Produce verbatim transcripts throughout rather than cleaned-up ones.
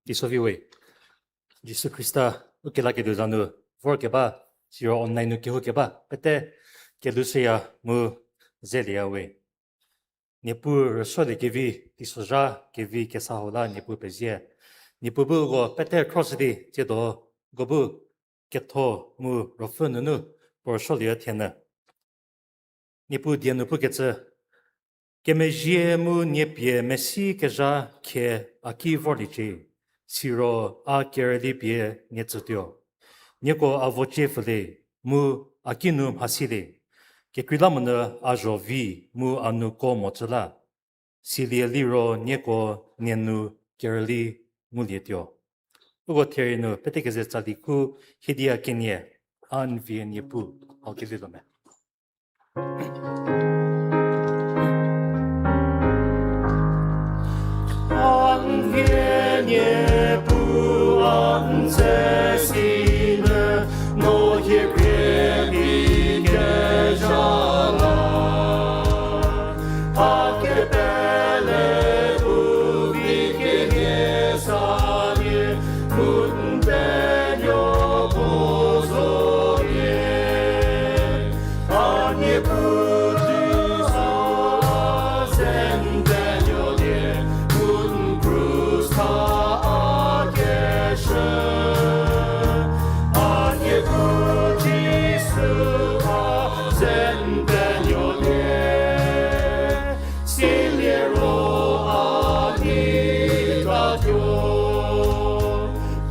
Teiso vi we, Jisu Khrista ukelaketuo za nu vorkeba, siro online nu kehoukeba pete kelhou shüya mu zelieya we. Niepuu rüsuoliekevi, teisozha kevi kesa hau la Niepuu pezie. Niepuu bu uko pete khroshü di tsiedo, uko bu ketho mu ruopfü nunu puo rüsuolie thienyü. Niepuu die nu pukecü, kemezhie mu niepie mesikezha khie a ki vorliecie, siro a kerüli pie nie tsütuo. Nieko a vocie pfülie, mu a kinu mhasilie. Kekreilamonyü a zho vi mu a nou ko mocü la. Silie liro nieko nie nu kerüli ngulietuo. Uko therie nu pete keze tsali khu hiedia kenie, a n vie Niepuu, hau kelielo me. A n vie Niepuu, a n ze sinyü, no hie krie di kezha la. A kepele u vi kenie salie, mu n penuoko zolie. A Niepuu Jisu, a ze n penuolie, mu n krus ta a keshü. A Niepuu Jisu, a ze n penuolie, silie ro a nei tatuo.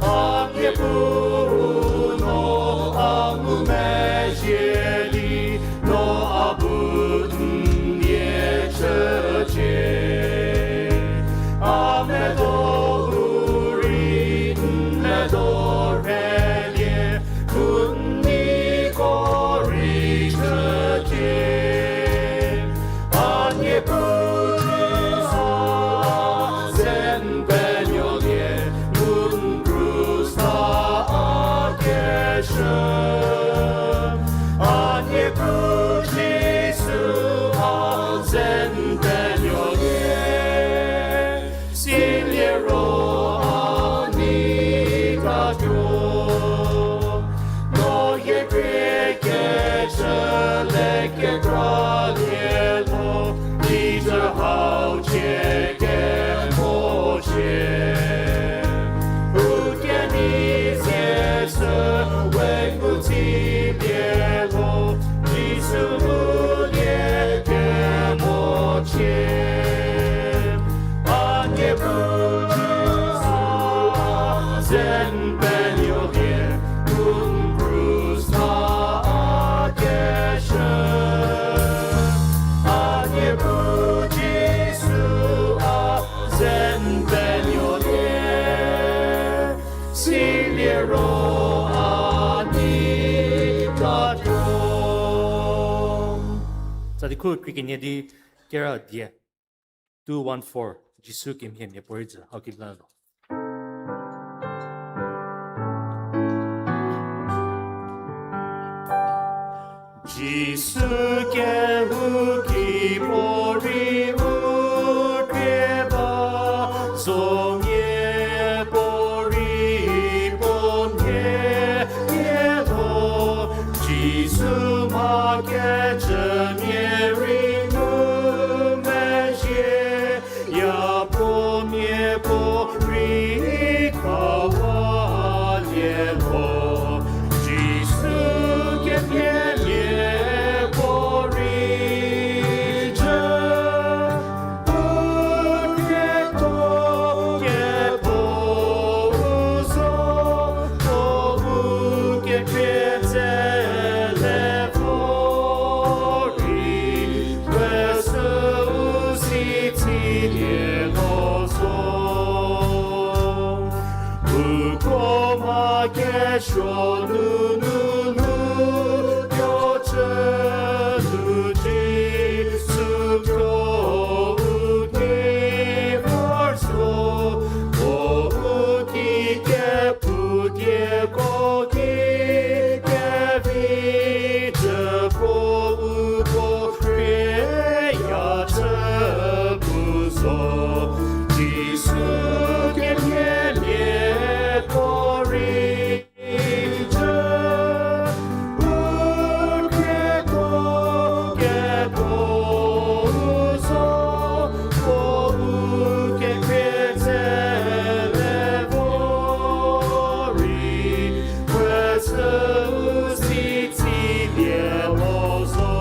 A Niepuu, no a ngumezhie di, no a bu n vie chücie. A medo u rei n medo rhelie, mu n neiko rei chücie. A Niepuu Jisu, a ze n penuolie, mu n krus ta a keshü. A Niepuu Jisu, a ze n penuolie, silie ro a nei tatuo. No hie krie kecü le kekra lielho, kijü hau chie kemochie. U kenei zie sü we ngu Tsatikhu krie kenie di kera die, two one four, Jisu kemhie miapuorei dzü, hau ki la zo. Jisu kehouki puorei u krie ba, zo miapuorei puo mhie mhie lho. Jisu mha kecümia rei ngumezhie, ya puo miapuorei khawalie lho. Jisu kemhie miapuorei jü, u krietuo ketho u zo, puo u kekhrie tsele vo rei, we sü u si tsilie lho zo. Uko mha kesuo nunu nu tuo chü nu Jisu tuo u ki vor zo, puo u ki kepu dieko ki kevi jü puo u puo khrie ya chü pu zo. Jisu kemhie miapuorei jü, u krietuo ketho u zo, puo u kekhrie tsele vo rei, we sü u si tsilie lho zo.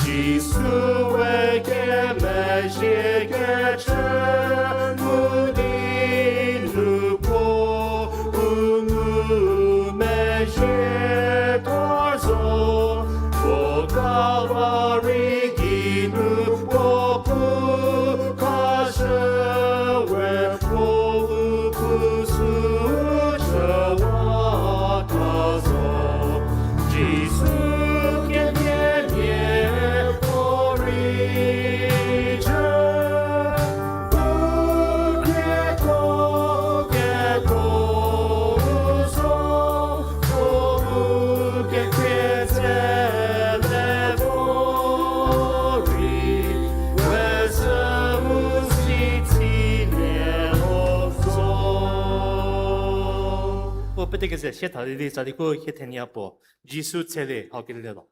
Jisu we kemezhie kecü mu di nu puo u ngumezhie tuo zo, puo Kalvari geinu puo pu khashü we puo u pu sü chüwata zo. Jisu kemhie miapuorei jü, u krietuo ketho u zo, puo u kekhrie tsele vo rei, we sü u si tsilie lho zo. Puo pete keze sie thalie di tsatikhu hie thenie puo, Jisu tshelie hau kele lo.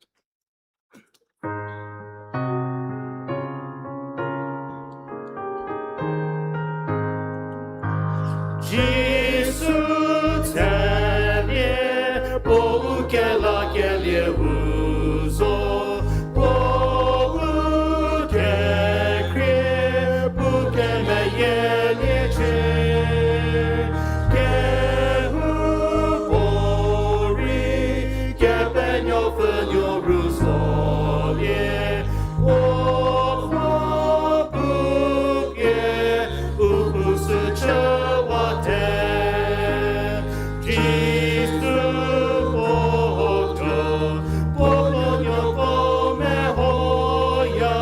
Jisu tshelie, puo u kelakelie u zo, puo u kekhrie pu kemeyieliecie. Kehoupuorei Kepenuopfü nuo ru zolie, puo puo pupie u pu sü chüwate. Jisu puo tuo, puo nuonuoko mehoya,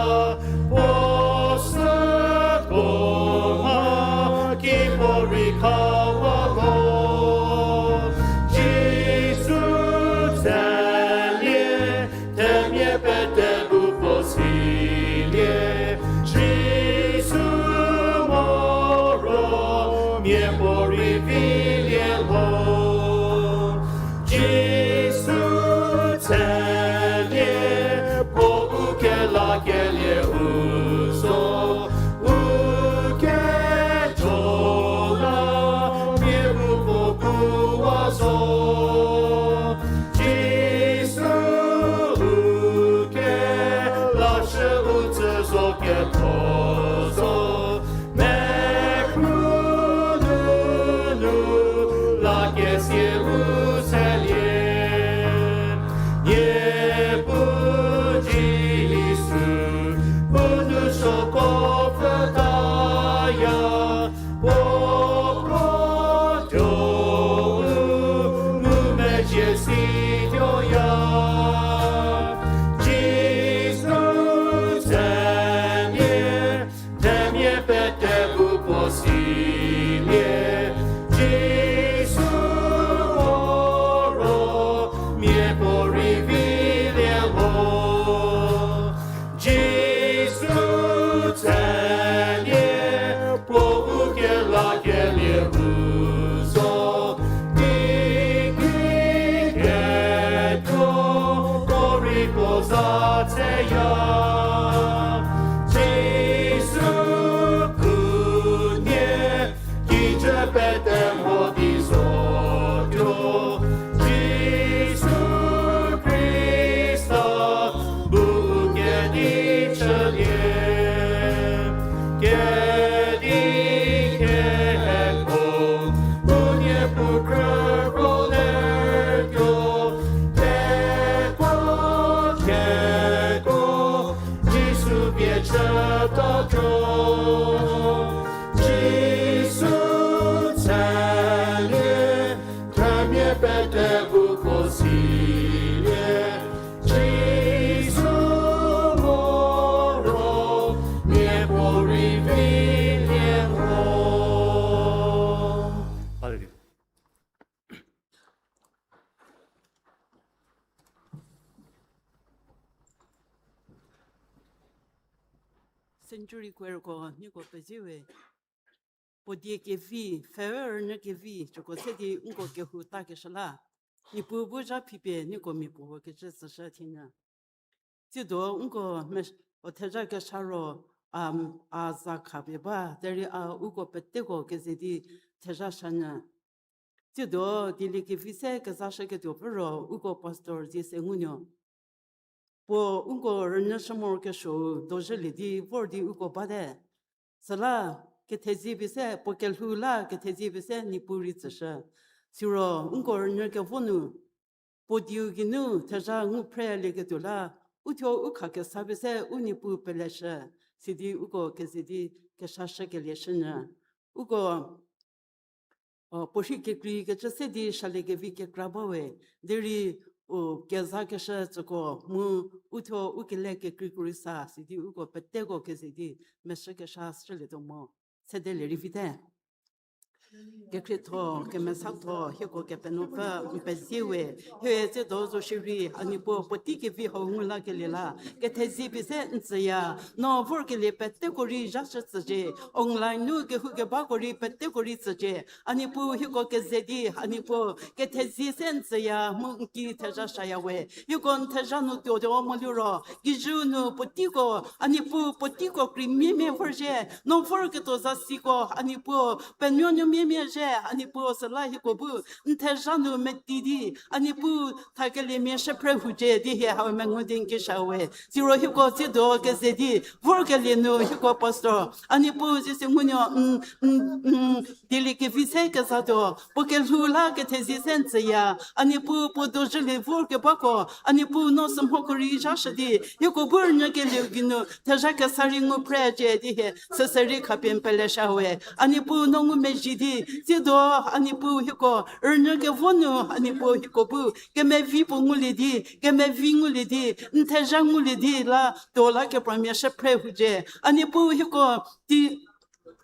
puo süko mha kipuorei khawa lho. Jisu tshelie, themia pete bu puo silie. Jisu moro, miapuorei vilie lho. Jisu tshelie, puo u kelakelie u zo, u kejo la mia bu puo kuwa zo. Jisu u kelashü u tsü zo ketho zo, mekru nunu lakesie u tshelie. Niepuu Jisu, u nou suoko pfhütaya, puo kro tuo u ngumezhie situoya. Pete buko silie, Jisu moro, miapuorei vilie ho. Hallelujah. Century Choirko nieko pezie we. Puo die kevi, pfhe rünyü kevi, cüko se di nko kehou ta keshü la. Niepuu bu zha phipie nieko mia puo kecü tsüshü thienyü. Tsiedo nko me-, o theza kesa ro, a, a za khapie ba, derei a uko peteko keze di theza shanyü. Tsiedo dieliekevi se kezashüketuo pfü ro uko pastor zie se ngunuo. Puo nko rünyü shü morokesuou dozhülie di vor di uko bate. Süla kethezie pie se, puo kelhou la kethezie pie se Niepuu rei tsüshü. Siro nko rünyü kevo nu, puo dieu geinu theza ngu phrelieketuo la, uthuo u khakesa pie se u Niepuu peleshü, sidi uko keze di keshashükelie shünyü. Uko, o, puorhi kekreikecü se di saliekevi kekra bawe, derei, u, kezakeshü tsüko mu uthuo u kele kekreiko rei sa, sidi uko peteko keze di meshü kesa shülietuo mo. Sedelie rei vite. Kekhrietho, kemesatho, hieko Kepenuopfü n pezie we, hie tsiedo zo shierei, a Niepuu puotei kevi hau ngu lakelie la, kethezie pie se n tsüya, no vorkelie peteko rei zhashü tsücie, online nu kehou kebako rei peteko rei tsücie, a Niepuu hieko keze di, a Niepuu kethezie se n tsüya, mu n ki theza shaya we, hieko n theza nu tuotuo mo liro, kijü nu puoteiko, a Niepuu puoteiko kri miemie vorzhie, no vorketuo zasiko, a Niepuu penuonuo miemie zhie, a Niepuu süla hieko bu n theza nu meti di, a Niepuu thakeliemia shüphre hucie di hie hau mengu di n ki sha we. Siro hieko tsiedo keze di vorkelie nu hieko pastor, a Niepuu zie se ngunuo, n, n, n, dieliekevi se kezatuo, puo kelhou la kethezie se n tsüya, a Niepuu puo dozhülie vorkebako, a Niepuu no sümhoko rei zhashü di, hieko bu rünyükelieu geinu theza kesa rei ngu phrecie di hie süse rei khapie n pelesha we. A Niepuu no ngumezhie di, tsiedo, a Niepuu hieko rünyü kevo nu, a Niepuu hieko bu kemevi puo ngulie di, kemevi ngulie di, n theza ngulie di la, tuo la kepramia shüphre hucie. A Niepuu hieko ti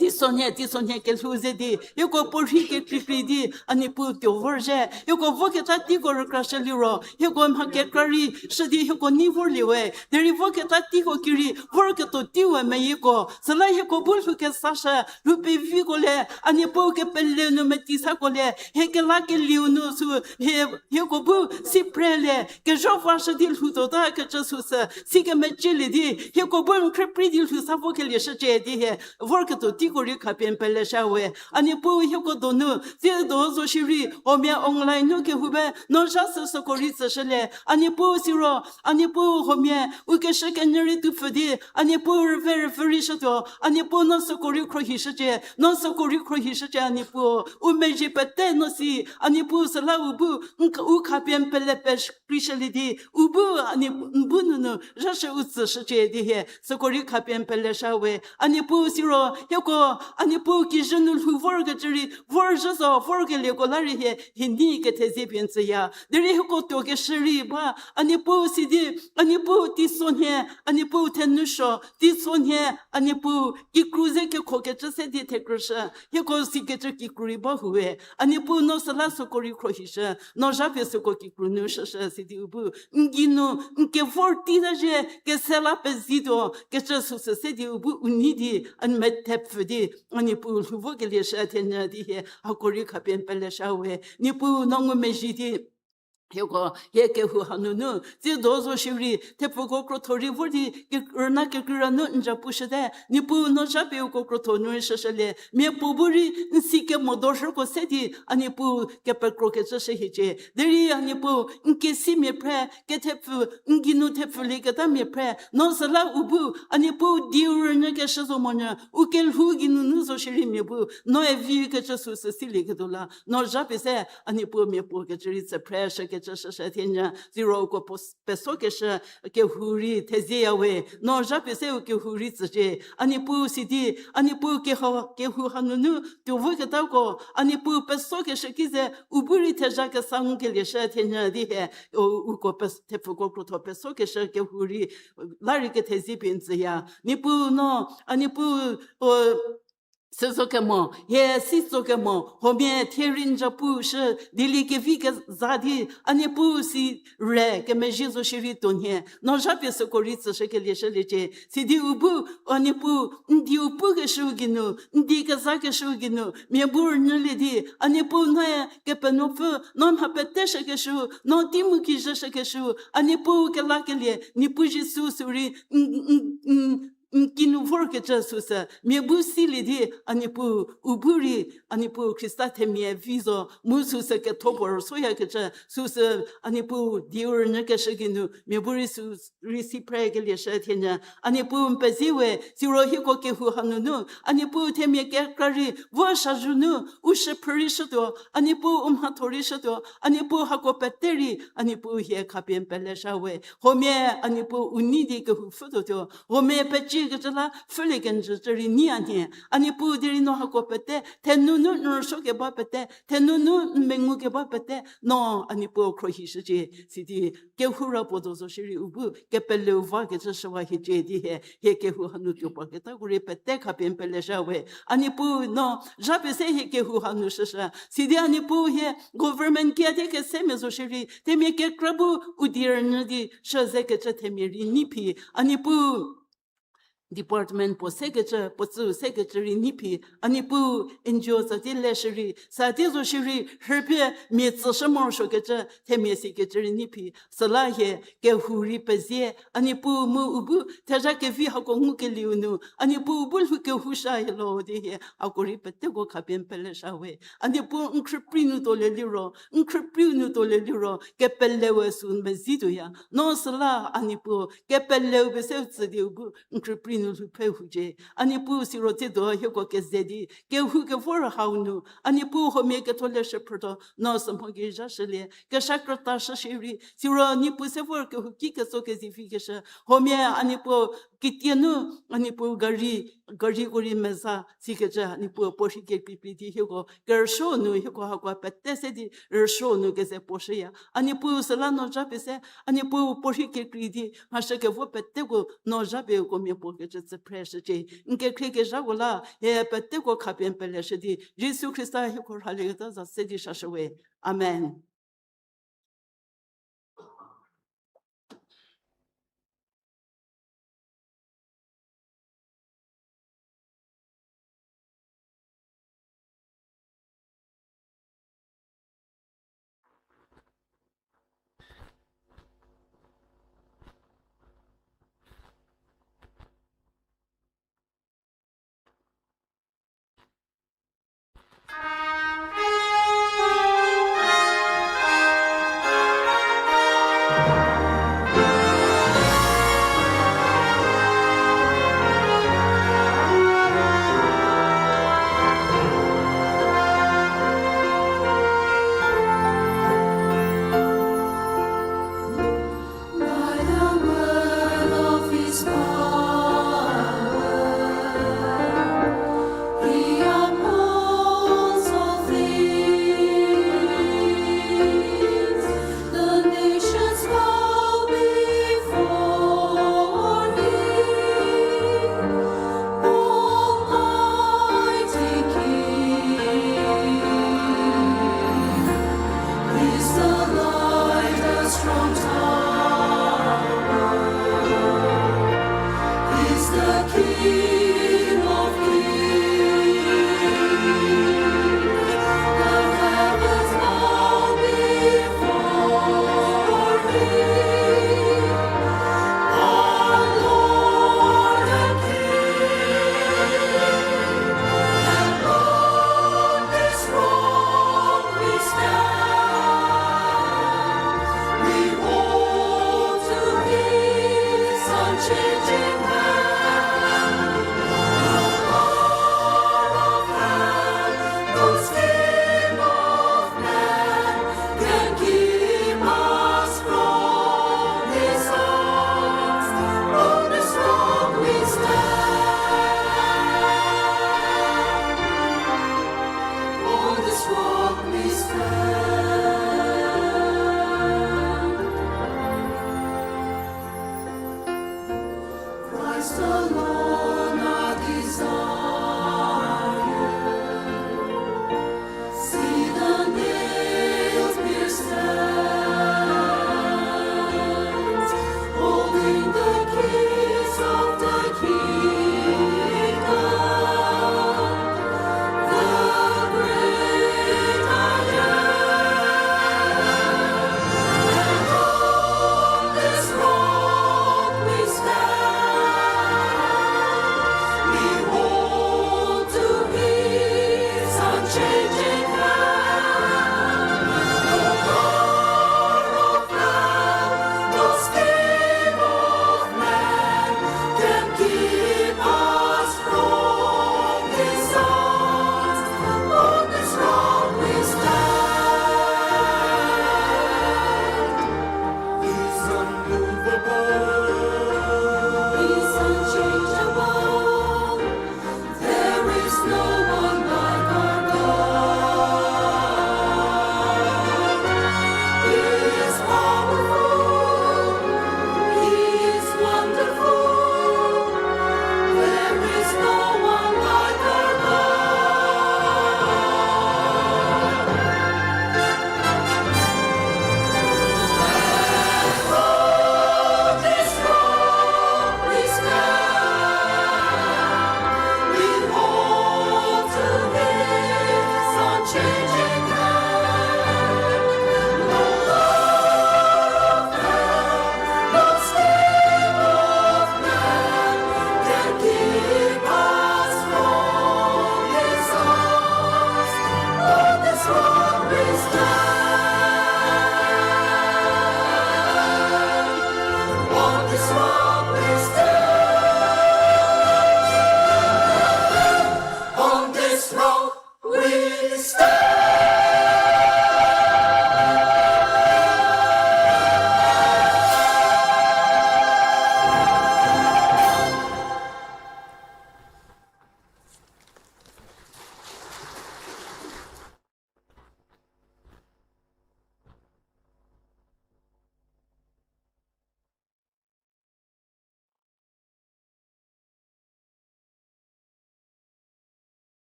teisonhie, teisonhie kelhou ze di, hieko puorhi kekreikrei di, a Niepuu tuo vorzhie, hieko voketa teiko rükrashü liro, hieko mha kekra rei shü di hieko nei vorlie we, derei voketa teiko ki rei vorketuo teiu meyieko, süla hieko bu lhou kesashü, lhou peviko le, a Niepuu kepele nu meti sako le, hie kelakelieu nu sü, hie, hieko bu si phrelie, kezho vashü di lhou tuota kecü süsü, si kemecielie di, hieko bu n khrüprei di lhou sa vokelie shücie di hie, vorketuo teiko rei khapie n pelesha we. A Niepuu hieko donu, tsiedo zo shierei, huomia online nu kehou be, no zha sü süko rei tsüshülie. A Niepuu siro, a Niepuu huomia, u keshü kenyü rei tupfü di, a Niepuu rüve rüpfü rei shütuo, a Niepuu no süko rei khrohishücie, no süko rei khrohishücie, a Niepuu, u mezhie pete no si, a Niepuu süla u bu, n k-, u khapie n pele pe sh-, krishülie di, u bu, a Niepuu, n bu nunu, zhashü u tsüshücie di hie, süko rei khapie n pelesha we, a Niepuu siro, hieko, a Niepuu kijü nu lhou vorkecü rei, vorzhü zo, vorkelieko la rei hie, hie nei kethezie pie n tsüya. Derei hieko tuokeshü rei ba, a Niepuu sidi, a Niepuu teisonhie, a Niepuu thenusuo, teisonhie, a Niepuu kikru ze kekhokecü se di thekrüshü. Hieko sikecü kikru rei ba huwe. A Niepuu no süla süko rei khrohishü, no zhapie süko kikru nu shüshü sidi u bu n geinu, n kevor teita zhie, kese la pezituo, kecü süsü se di u bu u nei di, a n methepfü di, a Niepuu lhou vokelie shü thenyü di hie, hako rei khapie n pelesha we. Niepuu no ngumezhie di, hieko, hie kehou hanunu, tsiedo zo shierei, thepfuko krotho rei vor di, ke-, rüna kekreira nu n ja pushüte, Niepuu no zhapie uko krotho nu rei shüshülie, miapuo bu rei, n si kemo dorhüko se di, a Niepuu kepekroketuo shü hiecie. Derei a Niepuu, n kesimia phre, kethepfu, n geinu thepfulieketa mia phre, no süla u bu, a Niepuu dieu rünyü keshü zo monyü, u kelhou geinunu zo shierei mia bu, no evi kecü süsü silieketuo la, no zhapie se, a Niepuu miapuo kecü rei tsü phre shüke chüshüshü thienyü, siro uko pos-, pesokeshü kehou rei thezieya we, no zhapie se u kehou rei tsücie. A Niepuu sidi, a Niepuu keho, kehou hanunu tuo voketako, a Niepuu pesokeshü ki ze u bu rei thezha kesa ngukelie shü thienyü di he, u-, uko pes-, thepfuko krotho pesokeshü kehou rei, la rei kethezie pie n tsüya. Niepuu no, a Niepuu, o, süzo kemo, hie si tso kemo, huomia thie rei n zapu shü, dieliekevi keza di, a Niepuu si re kemezhie zo shierei tuonhie, no zhapie süko rei tsüshükelie shüliecie. Sidi u bu, a Niepuu, n dieu pukeshüu geinu, n die kezakeshüu geinu, mia bu rünyülie di, a Niepuu noe Kepenuopfü, no mha peteshükeshüu, no tei mu kijüshükeshüu, a Niepuu kelakelie, Niepuu Jisu sü rei, n, n, n, n kinu vorkecü süsü, mia bu silie di, a Niepuu, u bu rei, a Niepuu Khrista themia vi zo, mu süsü ketho puo rüsoyakecü, süsü, a Niepuu dieu rünyükeshü geinu, mia bu rei sü rei si phrekelie shü thienyü, a Niepuu n pezie we, siro hieko kehou hanunu, a Niepuu themia kekra rei, vo shazhü nu, u shüphrü rei shütuo, a Niepuu u mhatho rei shütuo, a Niepuu hako pete rei, a Niepuu hie khapie n peleshü we, huomia a Niepuu u nei di kehou pfhütuotuo, huomia peciekecü la pfhülie kenjücü rei nei a nhie, a Niepuu derei no hako pete, thenunu n rüsuo keba pete, thenunu n mengu keba pete, no a Niepuu khrohishücie, sidi, kehou ra puo do zo shierei u bu, kepeleu vakecü shüwa hiecie di he, hie kehou hanu tuo puo ketako rei pete khapie n peleshü we. A Niepuu no, zhapie se hie kehou hanu shüshü. Sidi a Niepuu hie, government kiadi kese mia zo shierei, themia kekra bu u die rünyü di shü zekecü themia rei nei phi. A Niepuu, department puo sekecü, puo tsüu sekecü rei nei phi, a Niepuu N G O tsati le shierei, sati zo shierei, rhüpie mia tsüshü morosuokecü, themia sikecü rei nei phi, süla hie, kehou rei pezie, a Niepuu mu u bu, thezha kevi hako ngukelieu nu, a Niepuu u bu lhou kehou sha hie lo di hie, hako rei peteko khapie n peleshü we. A Niepuu n khrüprei nu tuolie liro, n khrüpreiu nu tuolie liro, kepelewe sü n mezituoya. No süla a Niepuu, kepelewe seu tsü di u bu, n khrüprei nu lhou phe hucie. A Niepuu siro tsiedo hieko keze di, kehou kevor hau nu, a Niepuu huomia ketholeshü phrütuo, no sü mho gei zha shülie, kesha krüta shü shierei, siro Niepuu se vor kehouki ketso kezivi keshü, huomia a Niepuu kitie nu, a Niepuu gari, gariko rei meza, sikecü a Niepuu puorhi kekreikrei di hieko, kerüsuo nu hieko hakoa pete se di rüsuo nu keze puo shüya. A Niepuu süla no zhapie se, a Niepuu puorhi kekrei di, mhashü kevo peteko no zhapie uko mia puo kecü tsü phreshücie. N kekhrie kezhako la, hie peteko khapie n peleshü di, Jisu Khrista hieko rhalieketa za se di shashüwe. Amen.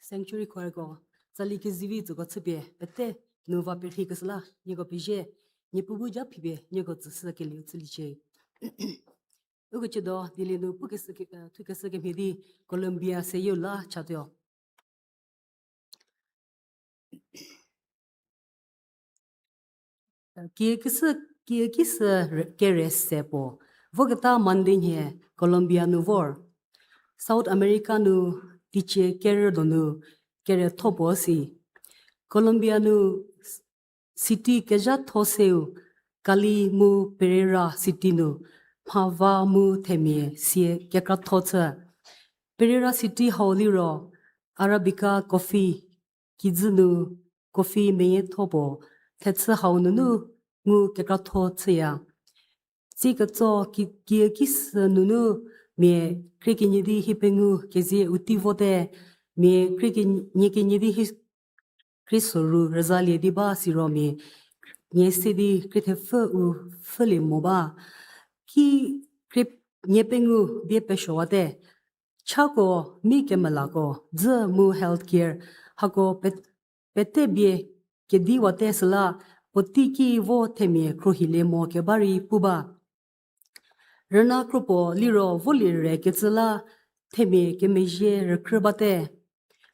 Sanctuary choirko, tsali kezivi tsüko chüpie, pete nu va perhi kesüla, nieko pezie, Niepuu bu ja phipie, nieko tsüshü kelieu chüliecie. Uko chüdo, dilie nu pu kesü ke, eh, thu kesü kemhie di, Columbia seyieu la chatuo. Kiekisü, kiekisü re-, kere se puo. Voketa Monday nhie Columbia nu vor. South America nu teicie kerü donu kere tho puo si. Columbia nu city kezhatho seu Cali mu Pereira city nu mhava mu themia sie kekratho chü. Pereira city hau liro Arabica coffee kijü nu coffee meyietho puo thechü hau nunu ngu kekratho chüya. Tsie ketso ki-, kiekisü nunu mia krie kenie di hie pengou kezie u tei vote, mia krie kenie kenie di hie krie soru rüzalie di ba siro mia nie se di krie thepfü u pfhülie mo ba. Ki krie nie pengou bie pesuowate. Chako, mi kemelako, dzü mu healthcare, hako pe-, pete bie kediwate süla, puotei ki vo themia khrohilie mo keba rei pu ba. Rüna kropuo liro volie re kecü la themia kemezhie rükrü bate.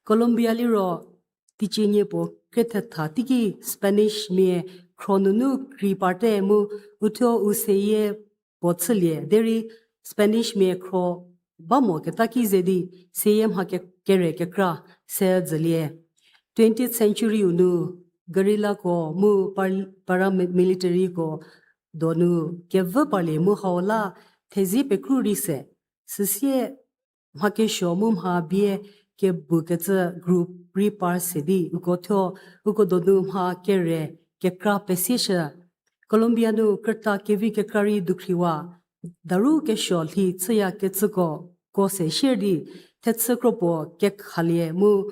Colombia liro teicie nie puo krie thetha teiki Spanish mia khro nunu krei parte mu uthuo u seyie puo chülie derei Spanish mia khro ba mo keta ki ze di seyie mha ke-, kere kekra se dzülie. Twentieth century u nu guerrillako mu par-, paramilitaryko donu kevü parlie mu hau la thezie pekru rei se, süsie mha kesuo mu mha bie kebu kecü group rei par se di uko thuo, uko donu mha kere kekra pesieshü. Colombia nu krüta kevi kekra rei dukhriwa, daru kesuo lhi chüya kecüko, ko se shier di, thechü kropuo kekhalie mu,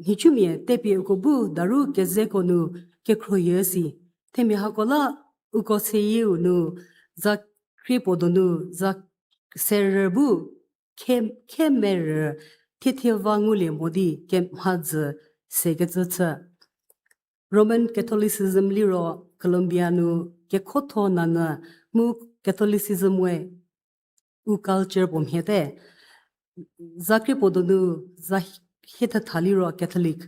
nhicumia tepie uko bu daru kezeko nu kekhrohie si. Themia hako la uko seyieu nu, za kriepuo donu, za serü bu, khe, khe merü, thiethie va ngulie mo di kemhadzü se kecü chü. Roman Catholicism liro Colombia nu kekhotho nanyü mu Catholicism we u culture puo mhiete. Za kriepuo donu za hie thetha liro Catholic.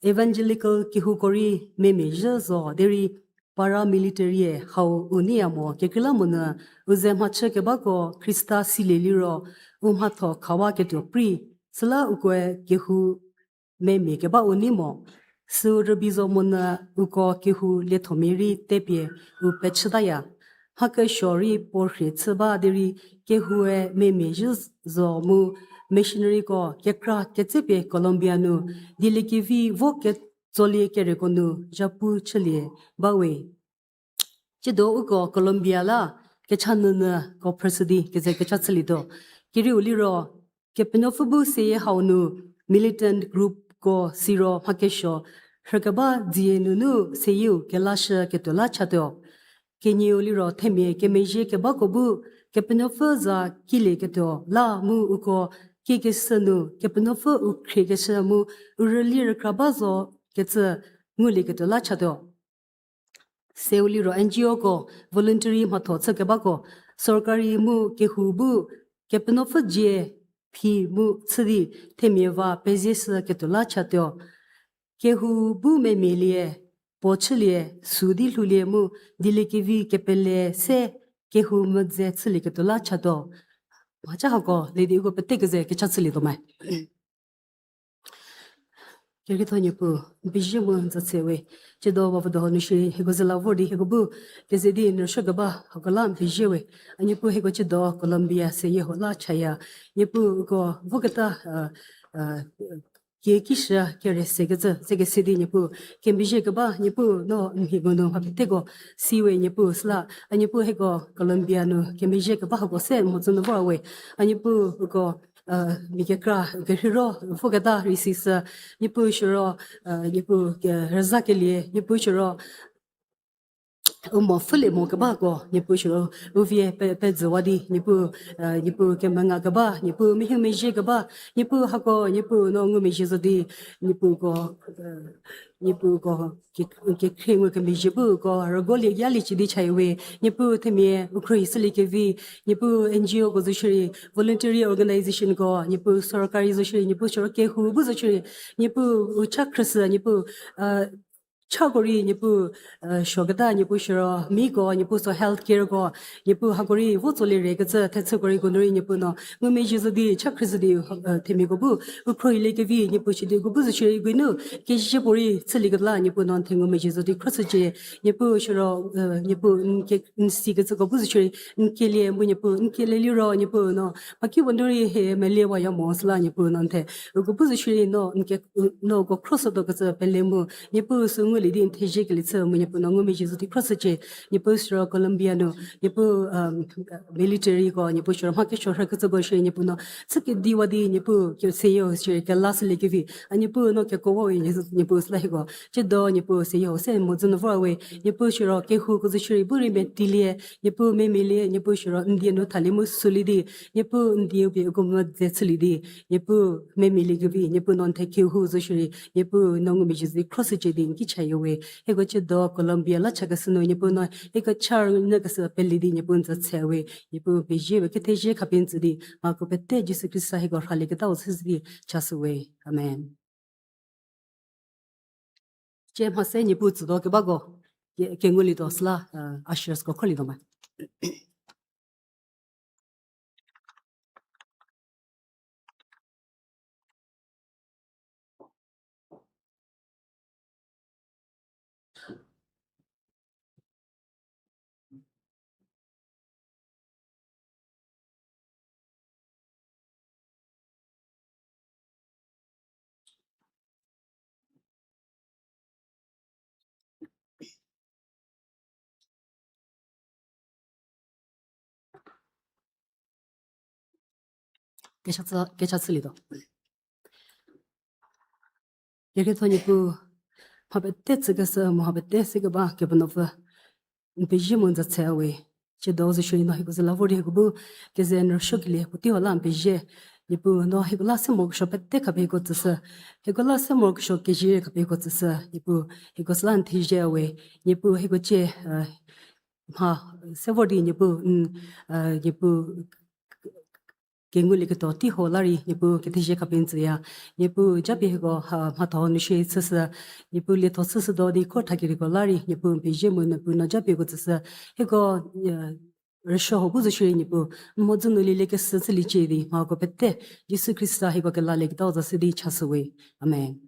Evangelical kehouko rei memia zhü zo derei paramilitary-e hau u neiya mo kekreilamonyü u ze mhachü kebako Khrista silie liro u mhatho khawa ketuo prei. Süla ukoe kehou memia keba u nei mo. Süu rübei zo monyü uko kehou liethomia rei tepie u pechütaya. Mha kesuo rei puo rhie chü ba derei kehoue memia zhü zo mu missionaryko kekra ketsepie Colombia nu dieliekevi vo ketsolie kereko nu zhapu chülie bawe. Tsiedo uko Colombia la kecha nyünyüko phrüshü di keze kecha chülietuo. Kerieu liro Kepenuopfü bu seyie hau nu militant groupko siro mha kesuo rhükeba dzie nunu seyieu kelashü ketuo la chatuo. Kenieu liro themia kemezhie kebako bu Kepenuopfü za kilieketuo la mu uko kiekeshü nu Kepenuopfü u khriekeshü mu u rüli rükra ba zo kecü ngulieketuo la chatuo. Seu liro N G Oko voluntary mhatho chü kebako, sorkari mu kehou bu Kepenuopfü dzie phi mu chü di themia va pezieshü ketuo la chatuo. Kehou bu memia lie, puo chülie, sü di lhoulie mu dieliekevi kepele se kehou medze chülieketuo la chatuo. Mhaca hako le di uko pete keze kecha chülietuo me. Kerietho Niepuu, n pezie mu n tsatse we. Tsiedo ba vodo nu shierei hieko ze la vor di hieko bu keze di n rüsuo keba hako la n pezie we. A Niepuu hieko tsiedo Colombia seyie hau la chaya. Niepuu uko voketa, kiekishü kere sekecü, sekese di Niepuu, kemezhie keba Niepuu no n mhi bu nu mha peteko si we Niepuu süla, a Niepuu hieko Colombia nu kemezhie keba hako se mhodzü nu vor we. A Niepuu uko mia kekra kerheiro voketa rei sishü, Niepuu siro, Niepuu rüzakelie, Niepuu siro u mo pfhülie mo kebako, Niepuu siro, u vie pe, pezüwa di, Niepuu, eh, Niepuu kemenga keba, Niepuu mehie mezhie keba, Niepuu hako, Niepuu no ngumezhie zo di, Niepuu ko, eh, Niepuu ko, ke, kekhrie ngu kemezhie bu ko, rüguolie yalie chü di chaya we, Niepuu themia, u khruohi shülie kevi, Niepuu N G O ko zo shierei, voluntary organization ko, Niepuu sorkari zo shierei, Niepuu siro kehou bu zo shierei, Niepuu u cha khrüshü, Niepuu, eh, chako rei, Niepuu, eh, suoketa, Niepuu siro, miko, Niepuu so health care ko, Niepuu hako rei, vo tsolie re kecü, thechüko rei ko nu rei, Niepuu no, ngumezhie zo di, cha khrüshü di, eh, themiako bu, u khruohilie kevi, Niepuu shidi, ko bu zo shierei, ko nu, kezhie puorei, chülie kela, Niepuu no, n the ngumezhie zo di, khruoshücie, Niepuu siro, eh, Niepuu, n ke, n si kecüko bu zo shierei, n kelie, mu Niepuu, n kelie liro, Niepuu no, mha ki wondori he, meliewa ya mo, süla, Niepuu no, n the, ko bu zo shierei no, n ke, no ko khruoshütuo kecü pele mu, Niepuu sü ngulie di n thezie kelie chü mu Niepuu no ngumezhie zo di khruoshücie, Niepuu siro Colombia nu, Niepuu, um, military ko, Niepuu siro mha kesuo rhü kecüko shierei Niepuu no, chü kediwa di Niepuu ke seyo shierei kela shülie kevi, a Niepuu no kekuowa we Niepuu süla hieko, chüdo Niepuu seyo se mhodzü nu vor we, Niepuu siro kehouko zo shierei bu rei metilie, Niepuu memilie, Niepuu siro n die nu thalie mu sülie di, Niepuu n dieu pie uko mo ze chülie di, Niepuu memilie kevi, Niepuu no n the kehou zo shierei, Niepuu no ngumezhie zo di khruoshücie di n ki chaya we. Hieko chüdo Colombia la chakeshü nu, Niepuu no hieko cha rünyükeshü pele di, Niepuu n tsü tse we, Niepuu pezie we, kethezie khapie n tsü di, mhako pete Jisu Khrista hieko rhalieketau chüshü di chashü we. Amen. Cie mha se Niepuu tsütuo kebako, ke, kengulietuo süla, uh, ushers ko khrolietuo ma. Kecha chü, kecha chülietuo. Kerietho Niepuu, mha pete tsükeshü, mha pete se keba Kepenuopfü, n pezie mu n tsü tse we. Chüdo zo shierei no hieko ze la vor di hieko bu keze n rüsuokelie puotei hau la n pezie. Niepuu no hieko la se morokesuo pete khapie hieko tsüshü. Hieko la se morokesuo kezie khapie hieko tsüshü. Niepuu hieko süla n thezie we. Niepuu hieko cie, uh, mha se vor di Niepuu, n, uh, Niepuu kengulieketuo tei hau la rei, Niepuu kethezie khapie n tsüya. Niepuu japie hieko, uh, mhatho nu shie chüshü. Niepuu lietho chüshütuo di kho thakereiko la rei, Niepuu n pezie mu Niepuu no japie hieko tsüshü. Hieko, uh, rüsuo hau bu zo shierei Niepuu, n mhodzü nu lieliekeshü chüliecie di, mhako pete, Jisu Khrista hieko kelalieketau za se di chashü we. Amen.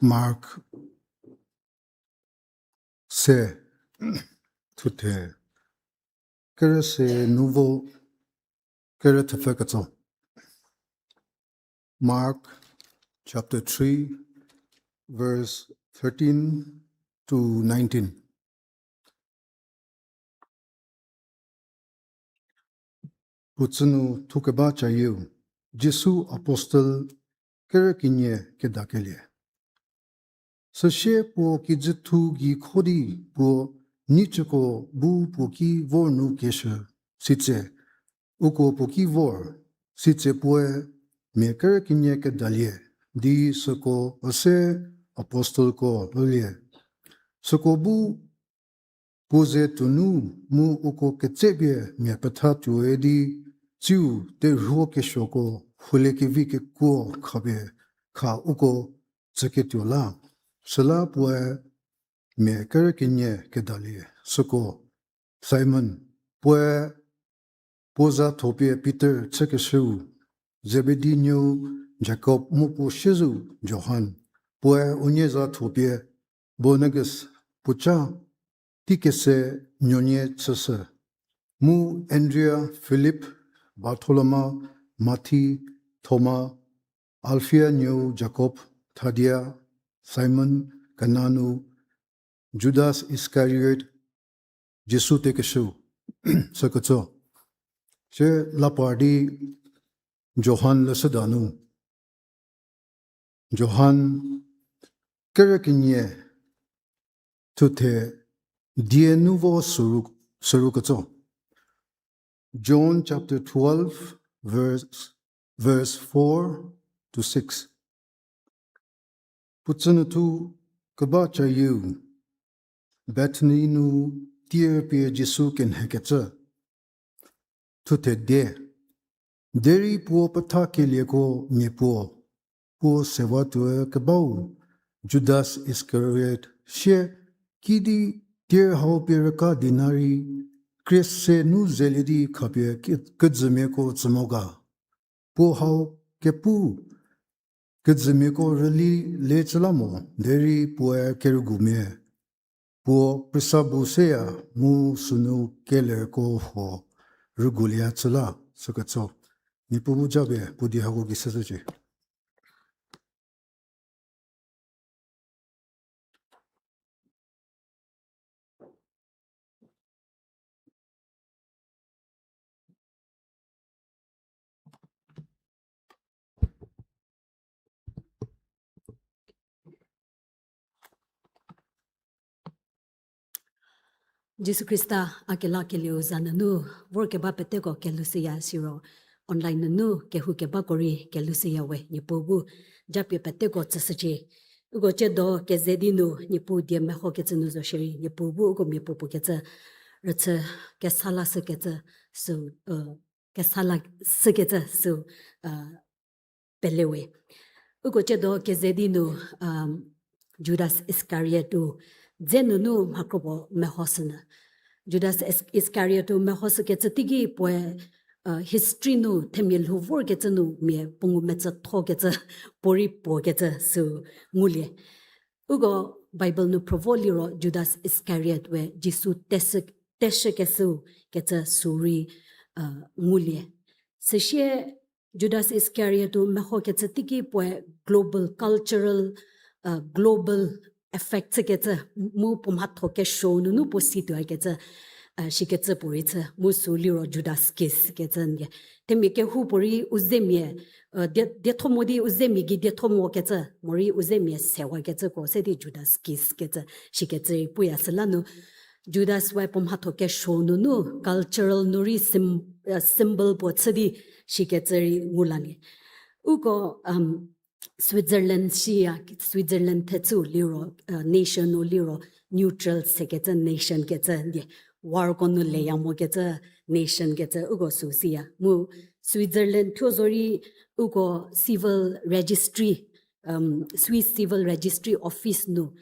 Mark se, thuthe, kere se nu vo, kere thepfü ketso. Mark chapter three, verse thirteen to nineteen. Puo tsünu thukeba cayieu, Jisu Apostel kere kenie kedakelie. Süsie puo kijüthu gei kho di puo neichüko bu puo ki vor nu keshü, sitse uko puo ki vor, sitse puoe mia kere kenie kedalie di süko üse apostelko rülie. Süko bu puo ze tuonu mu uko ketsepie mia petha tuoe di tsiu terhuo kesuoko hulie kevi kekuo khapie kha uko tsüketuo la. Süla puoe mia kere kenie kedalie süko Simon, puoe puo za thopie Pitor chükeshüu, Zebedi nuou Jakob mu puo siezeu Johan, puoe unie za thopie Boanerges, puoca tei kese nuonie chüshü, mu Andria, Filip, Bartholoma, Mathi, Thoma, Alfia nuou Jakob, Thadia, Simon Kananu, Judas Iskariot, Jisu tekeshüu, süketso. Sie lapar di Johan leshüda nu. Johan kere kenie thuthe die nu vo süru, süru ketso. John chapter twelve, verse, verse four to six. Puo tsünu thukeba cayieu, Bethani nu tier pie Jisu kenhekecü. Thuthe die, derei puo petha kelieko mia puo, puo sewa tuokebau Judas Iskariot sie, kidi tier hau pie rüka dinari krie se nu zelie di khapie ki-, kejümiako tsü mo ga. Puo hau kepu kejümiako rüli le chü la mo, derei puoe kerügumia puo prisa bu seya mu sünu kelerko huo rügulie chü la, süketso. Niepuu bu japie puo die hako gei seshücie. Jisu Khrista a kelakelieu za nunu vorkeba peteko kelhoushüya siro, online nunu kehou kebako rei kelhoushüya we, Niepuu bu japie peteko tsüshücie. Uko ciedo keze di nu Niepuu die mehokecü nu zo shierei, Niepuu bu uko mia puopuo kecü rüchü kesa la shükecü sü, kesala shükecü sü pele we. Uko ciedo keze di nu Judas Iskariot-u dze nunu mhakropuo mehoshünyü. Judas Is-, Iskariot-u mehoshükecü teiki puoe history nu themia lhou vorkecü nu mia puo ngumetsüthokecü, puorei puokecü sü ngulie. Uko Bible nu phrüvo liro Judas Iskariot we Jisu teshü, teshükeshüu kecü sü rei ngulie. Süsie Judas Iskariot-u mehokecü teiki puoe global cultural, global effect chükecü, mu puo mhatho kesuou nunu puo si tuokecü, shikecü puorei chü, mu sü liro Judas kiss kecü ndie. Themia kehou puorei u zemia, die, dietho mo di u zemia gei dietho mokecü, morei u zemia sewakecüko se di Judas kiss kecü, shikecü rei puya süla nu. Judas we puo mhatho kesuou nunu cultural nu rei sym-, symbol puo chü di shikecü rei ngu lalie. Uko Switzerland siya, Switzerland thechüu liro nation-u liro neutral sekecü nation kecü ndie, warko nu leya mokecü nation kecü uko sü siya. Mu Switzerland thuo zorei uko civil registry, Swiss civil registry office nu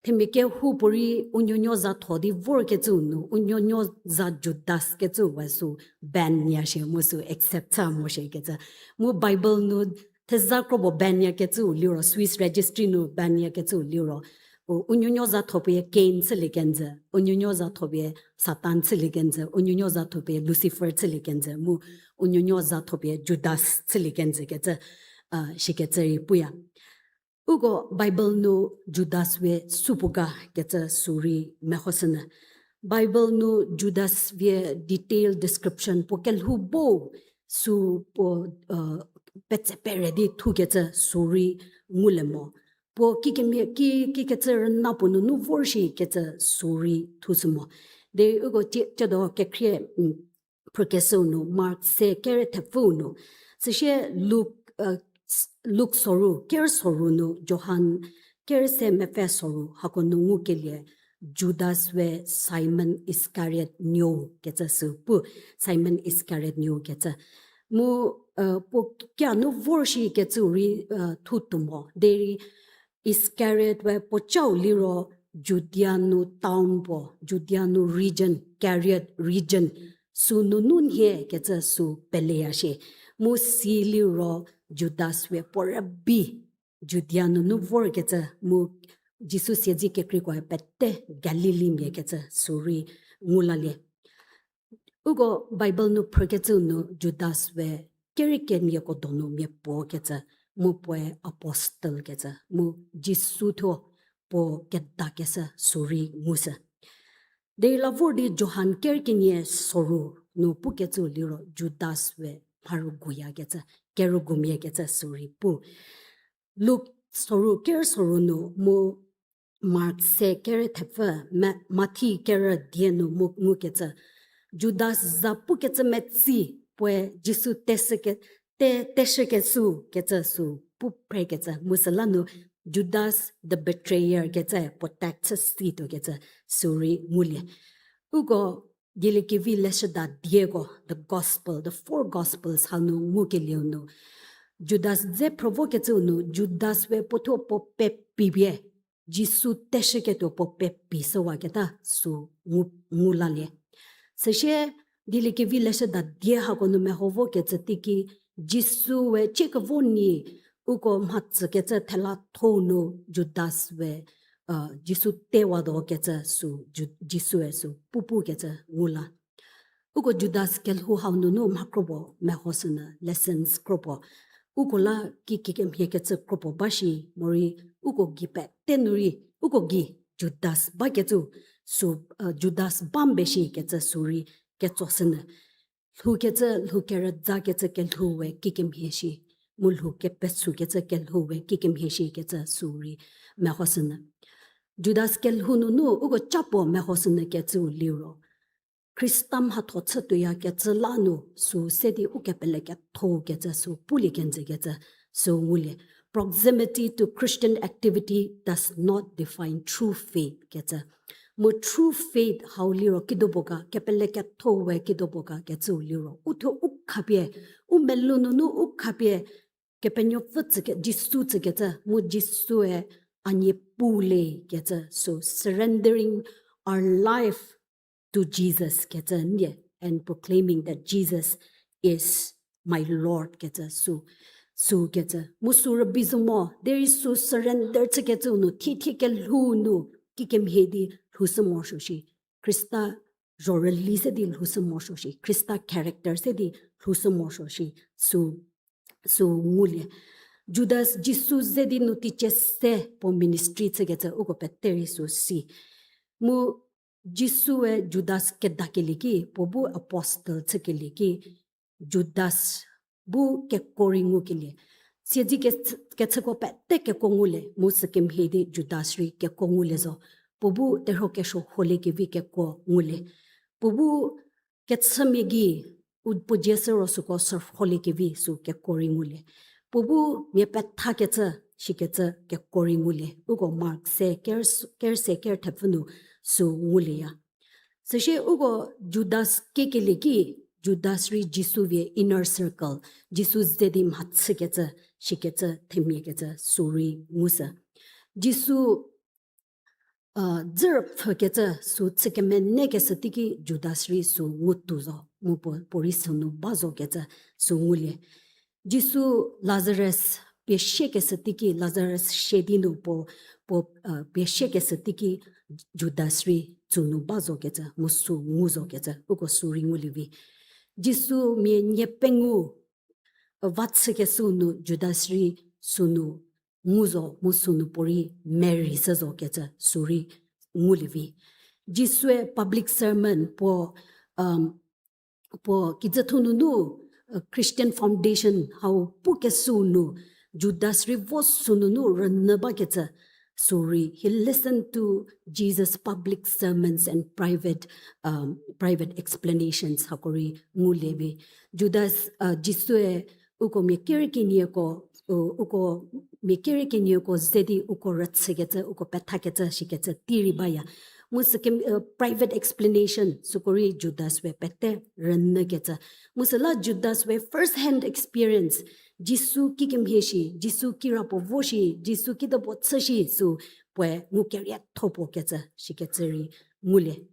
themia kehoupuorei u nuonuo za tho di vorkecü nu, u nuonuo za Judas kecü we sü ban ya shie mu sü accept chü mo shie kecü. Mu Bible nu theza krobo ban yakecüu liro, Swiss registry nu ban yakecüu liro, u, u nuonuo za thopie Cain chülie kenjü, u nuonuo za thopie Satan chülie kenjü, u nuonuo za thopie Lucifer chülie kenjü, mu u nuonuo za thopie Judas chülie kenjü kecü, a, shikecü rei puya. Uko Bible nu Judas we supuo ga kecü sü rei mehoshünyü. Bible nu Judas vie detail description puo kelhou bo sü puo, uh, petse pere di thukecü sü rei ngulie mo. Puo kikemhie, ki, kikecü rüna puo nunu vor shi kecü sü rei thushü mo. Derei uko tie, tiedo kekhrie, mm, phrükeshüu nu, Mark se kerü thepfüu nu, süsie Luk, uh, s-, Luk soru, kerü soru nu, Johan kerü se mepfü soru, hako nu ngukelie Judas we Simon Iskariot nuou kecü sü pu, Simon Iskariot nuou kecü. Mu, uh, puo kia nu vor shi kecüu rei, uh, thutuo mo, derei Iskariot we puo chau liro Judea nu town puo, Judea nu region, Kariot region, sü nunu nhie kecü sü peleya shie. Mu si liro Judas we puo rübei Judea nunu vorkecü mu Jisu siedze kekreikoe pete Galileamia kecü sü rei ngu lalie. Uko Bible nu phrükecüu nu Judas we kerü kenieko donu mia puo kecü, mu puoe apostle kecü, mu Jisu thuo puo kedakeshü sü rei ngushü. Derei la vor di Johan kerü kenie soru nu pukecüu liro Judas we mharüguoyakecü, kerüguomia kecü sü rei pu. Luk soru, kerü soru nu mu Mark se kerü thepfü, Ma-, Mathi kerü die nu mu ngukecü, Judas za pukecü metsi puoe Jisu teshüke-, te-, teshükeshü kecü sü pu phrekecü mu süla nu Judas the betrayer kecü puo tag chü situokecü sü rei ngulie. Uko Dieliekevi leshüda dieko, the gospel, the four gospels hau nu ngukelieu nu, Judas dze phrü vokecüu nu Judas we puo thuo puo pepipie Jisu teshüketuo puo pepi shüwaketa sü ngu, ngu lalie. Süsie Dieliekevi leshüda die hako nu meho vokecü teiki Jisu we chiekevo nyi uko mhatsükecü thelathou nu Judas we, uh, Jisu tewaduokecü sü Ju-, Jisue sü pupukecü ngu la. Uko Judas kelhou hau nunu mha kropuo mehoshünyü, lessons kropuo. Uko la ki, kikemhiekecü kropuo ba shi, morei uko gei pete nu rei, uko gei Judas bakecü sü, uh, Judas ba mbe shikecü sü rei ketsoshünyü. Lhoukecü, lhou kerüzakecü kelhou we kikemhie shi, mu lhou kepesukecü kelhou we kikemhie shikecü sü rei mehoshünyü. Judas kelhou nunu uko ca puo mehoshünyükecüu liro, Khrista mhatho chütuoyakecü la nu sü se di ukepele ketho kecü sü pulie kenjükecü sü ngulie. Proximity to Christian activity does not define true faith kecü. Mu true faith hau liro kidopuo ga, kepele ketho we kidopuo ga kecüu liro, uthuo u khapie, u melou nunu u khapie, Kepenuopfü tsüke, Jisu tsükecü, mu Jisue a nie pule kecü, so surrendering our life to Jesus kecü ndie, and proclaiming that Jesus is my Lord kecü, sü, sü kecü. Mu sü rübei zo mo, derei sü surrender chükecüu nu, thie thie kelhou nu, kikemhie di lhoushü morosuo shi. Khrista zhorüli se di lhoushü morosuo shi. Khrista character se di lhoushü morosuo shi. Sü, sü ngulie. Judas Jisu ze di nu teicie se puo ministry chükecü uko pete rei sü si. Mu Jisue Judas kedakelie ki, puo bu apostle chükelie ki, Judas bu kekuo rei ngukelie. Siedze ke-, kechüko pete kekuo ngulie, mu sükemhie di Judas rei kekuo ngulie zo. Puo bu terhuo kesuo holiekevi kekuo ngulie. Puo bu kechümia gei, u puo dzie sü ro süko sü holiekevi sü kekuo rei ngulie. Puo bu mia pethakecü, shikecü kekuo rei ngulie. Uko Mark se ker-, ker se ker thepfü nu sü ngulieya. Süsie uko Judas kiekelie ki, Judas rei Jisu vie inner circle, Jisu ze di mhachükecü, shikecü, themiakecü, sü rei ngushü. Jisu, dzürüpfhükecü, sü chükemenekeshü teiki Judas rei sü ngutuo zo, mu puo, puo rei sünu ba zokecü, sü ngulie. Jisu Lazarus pie siekeshü teiki, Lazarus sie di nu puo, puo, uh, pie siekeshü teiki Judas rei tsünu ba zokecü, mu sü ngu zokecü, uko sü rei ngulie vi. Jisu mia nie pengou, uh, va chükeshü nu Judas rei sünu ngu zo, mu sünu puo rei merei se zokecü, sü rei ngulie vi. Jisue public sermon puo, um, puo kijüthu nunu, uh, Christian foundation hau pukeshü nu, Judas rei vo sünunu rünyü bakecü, sü rei, he listened to Jesus' public sermons and private, um, private explanations hako rei ngulie vi. Judas, uh, Jisue uko mia kere kenieko, uh, uko mia kere kenieko ze di uko rüchükecü, uko pethakecü, shikecü tei rei baya. Mu sükemhie, uh, private explanation süko rei Judas we pete rünyükecü. Mu süla Judas we first hand experience, Jisu kikemhie shi, Jisu kirapuo vo shi, Jisu kidipuo chü shi sü puoe ngukerietho puo kecü, shikecü rei ngulie.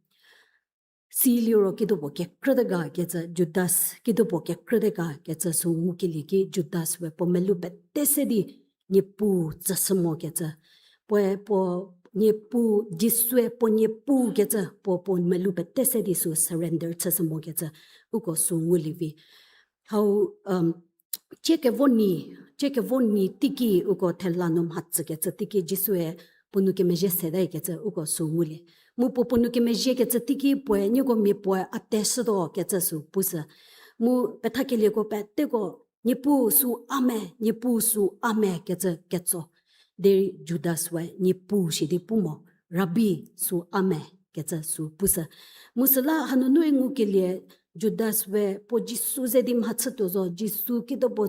Siliro kidipuo kekrüte ga kecü, Judas kidipuo kekrüte ga kecü sü ngukelie ki Judas we puo melou pete se di Niepuu tsüshü mokecü. Puoe puo Niepuu, Jisue puo Niepuu kecü, puo puo melou pete se di sü surrender chüshü mokecü, uko sü ngulie vi. Hau, um, ciekevo nyi, ciekevo nyi teiki uko thela nu mhatsükecü teiki Jisue puo nou kemezhie seta kecü uko sü ngulie. Mu puo puo nou kemezhiekecü teiki puoe nieko mia puoe a teshütuo kecü sü pushü. Mu pethakelieko peteko, Niepuu sü a me, Niepuu sü a me kecü ketso. Derei Judas we Niepuu shi di pu mo, Rabi sü a me kecü sü pushü. Mu süla hanunu ngukelie Judas we puo Jisu ze di mhachütuo zo, Jisu kidipuo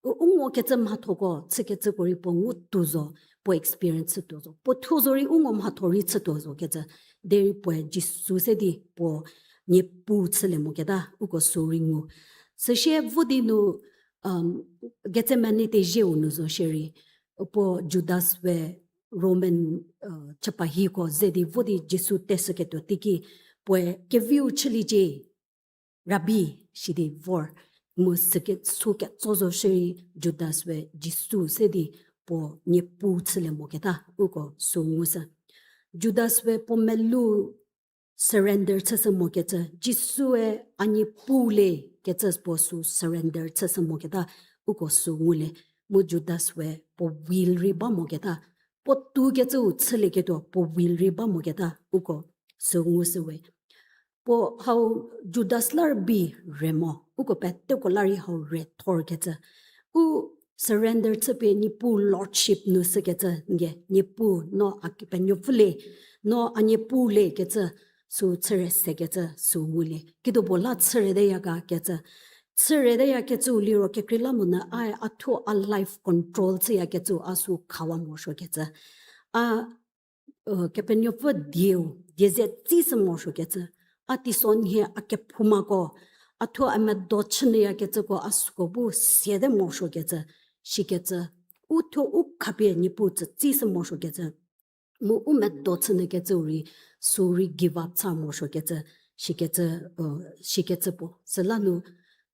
u ngokecü mhathoko chükecüko rei puo ngutuo zo, puo experience chütuo zo. Puo thuo zo rei u ngo mhatho rei chütuo zo kecü. Derei puoe Jisu se di puo Niepuu chülie moketa uko sü rei ngu. Süsie vo di nu, um, Gethsemane tezhieu nu zo shierei, puo Judas we Roman, uh, chüpahiko ze di vo di Jisu teshüketuo teiki, puoe keviu chüliecie, Rabi, shi di vor, mu süke, sü ketso zo shierei Judas we Jisu se di puo Niepuu chülie moketa uko sü ngushü. Judas we puo melou surrender chüshü mokecü, Jisue a Niepuu le kecü puo sü surrender chüshü moketa uko sü ngulie. Mu Judas we puo will rei ba moketa, puo tu kecüu chülieketuo puo will rei ba moketa uko sü ngushü we. Puo hau Judas la rübei re mo, uko peteko la rei hau re thorkecü. U surrender chüpie Niepuu lordship nu sükecü, nge Niepuu no a Kepenuopfü le, no a Niepuu le kecü, sü chüre sekecü sü ngulie. Kidipuo la chüreteya ga kecü. Chüreteyakecüu liro kekreilamonyü a, a thuo a life control chüyakecüu a sü khawa morosuokecü. A, uh, Kepenuopfü dieu, die ze tsishü morosuokecü. A teisonhie a kephoumako, a thuo a medo chünyüyakecüko a süko bu siate morosuokecü, shikecü. U thuo u khapie Niepuu tsü tsishü morosuokecü. Mu u medo chünyükecüu rei, sü rei give up cha morosuokecü, shikecü, uh, shikecü puo. Süla nu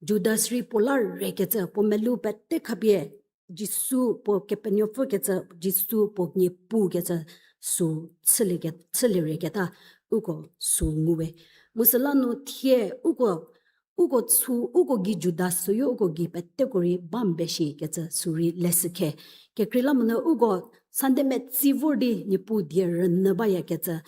Judas rei puo la rekecü, puo melou pete khapie, Jisu puo Kepenuopfü kecü, Jisu puo Niepuu kecü, sü chülie ke, chülie reketa, uko sü nguwe. Mu süla nu thie, uko uko sü, uko gei Judas süyo, uko gei peteko rei ba mbe shikecü sü rei leshükhe. Kekreilamonyü uko Sunday metsi vor di Niepuu die rünyü bayakecü.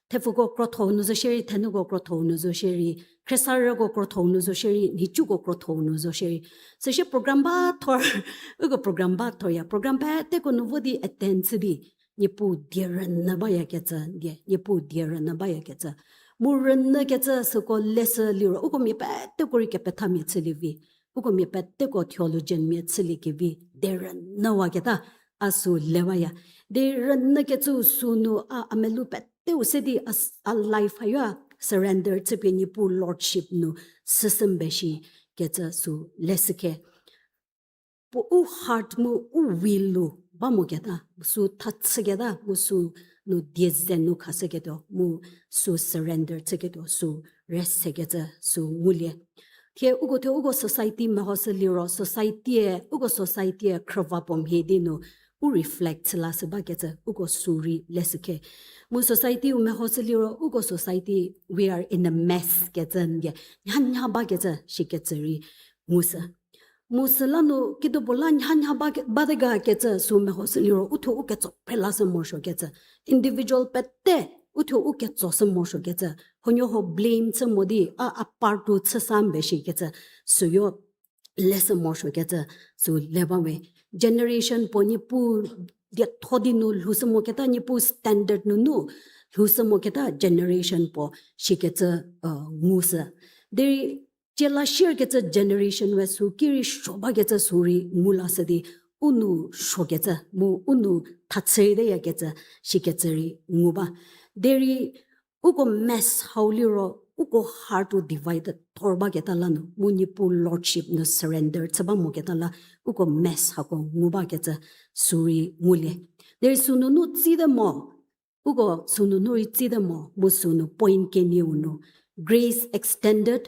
Thepfuko krotho nu zo shierei, thenuko krotho nu zo shierei, khriesarüko krotho nu zo shierei, nhicuko krotho nu zo shierei. Süsie program ba thor, uko program ba thorya, program peteko nu vo di attend chü di Niepuu die rünyü bayakecü, die, Niepuu die rünyü bayakecü. Mu rünyükecü süko leshü liro, uko mia peteko rei kepethamia chülie vi. Uko mia peteko theologian mia chülie kevi, die rünyüwaketa, a sü le baya. Die rünyükecüu sünu a, a melou peteu se di a, a life hayo a surrender chüpie Niepuu lordship nu süsü mbe shikecü sü leshükhe. Puo u heart mu u will-u ba moketa, sü tha chüketa, mu sünu die ze nu khashüketuo, mu sü surrender chüketuo, sü rest sekecü sü ngulie. Thie uko thuo uko society mehoshü liro, society-e, uko society-e khrüva puo mhie di nu u reflect chü lashü bakecü uko sü rei leshü khe. Mu society-u mehoshü liro, uko society, we are in a mess kecü ndie, nha nha bakecü shikecü rei ngushü. Mu süla nu kidopuo la nha nha ba ke-, bate ga kecü sü mehoshü liro, u thuo u ketso phre lashü morosuokecü. Individual pete u thuo u ketso shü morosuokecü. Huonuoho blame chü mo di, a, a part-u chü sa mbe shikecü. Süyo leshü morosuokecü, sü le ba we. Generation puo Niepuu dietho di nu lhoushü moketa, Niepuu standard nunu lhoushü moketa generation puo shikecü, uh, ngushü. Derei cie la shierkecü generation we sü ki rei suo bakecü sü rei ngu lashü di, u nu suokecü, mu u nu thachü rei teyakecü, shikecü rei ngu ba. Derei uko mess hau liro, uko heart-u divided thor baketa la nu, mu Niepuu lordship nu surrender chü ba moketa la, uko mess hako ngu bakecü sü rei ngulie. Derei sünunu tsite mo, uko sünunu rei tsite mo, mu sünu point kenieu nu, grace extended,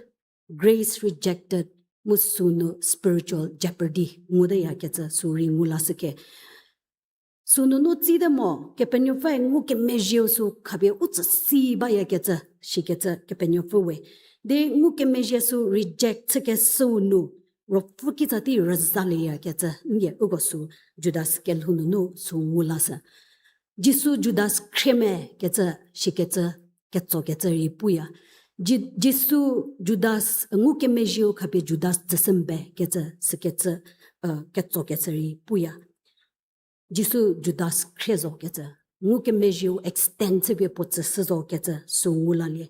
grace rejected, mu sünu spiritual jeopardy nguteyakecü sü rei ngu lashü khe. Sünunu tsite mo, Kepenuopfüe ngukemezhieu sü khapie u tsü si bayakecü, shikecü Kepenuopfü we. Di ngukemezhie sü reject chükeshüu nu, Ruopfü kitsa tei rüzalieyakecü, ndie uko sü Judas kelhou nunu sü ngu lashü. Jisu Judas khrie me kecü, shikecü, ketsokecü rei puya. Ji-, Jisu Judas, ngukemezhieu khapie Judas tsüshü mbe kecü, sükecü, uh, ketsokecü rei puya. Jisu Judas khrie zo kecü, ngukemezhieu extend chüpie puo tsüshü zo kecü sü ngu lalie.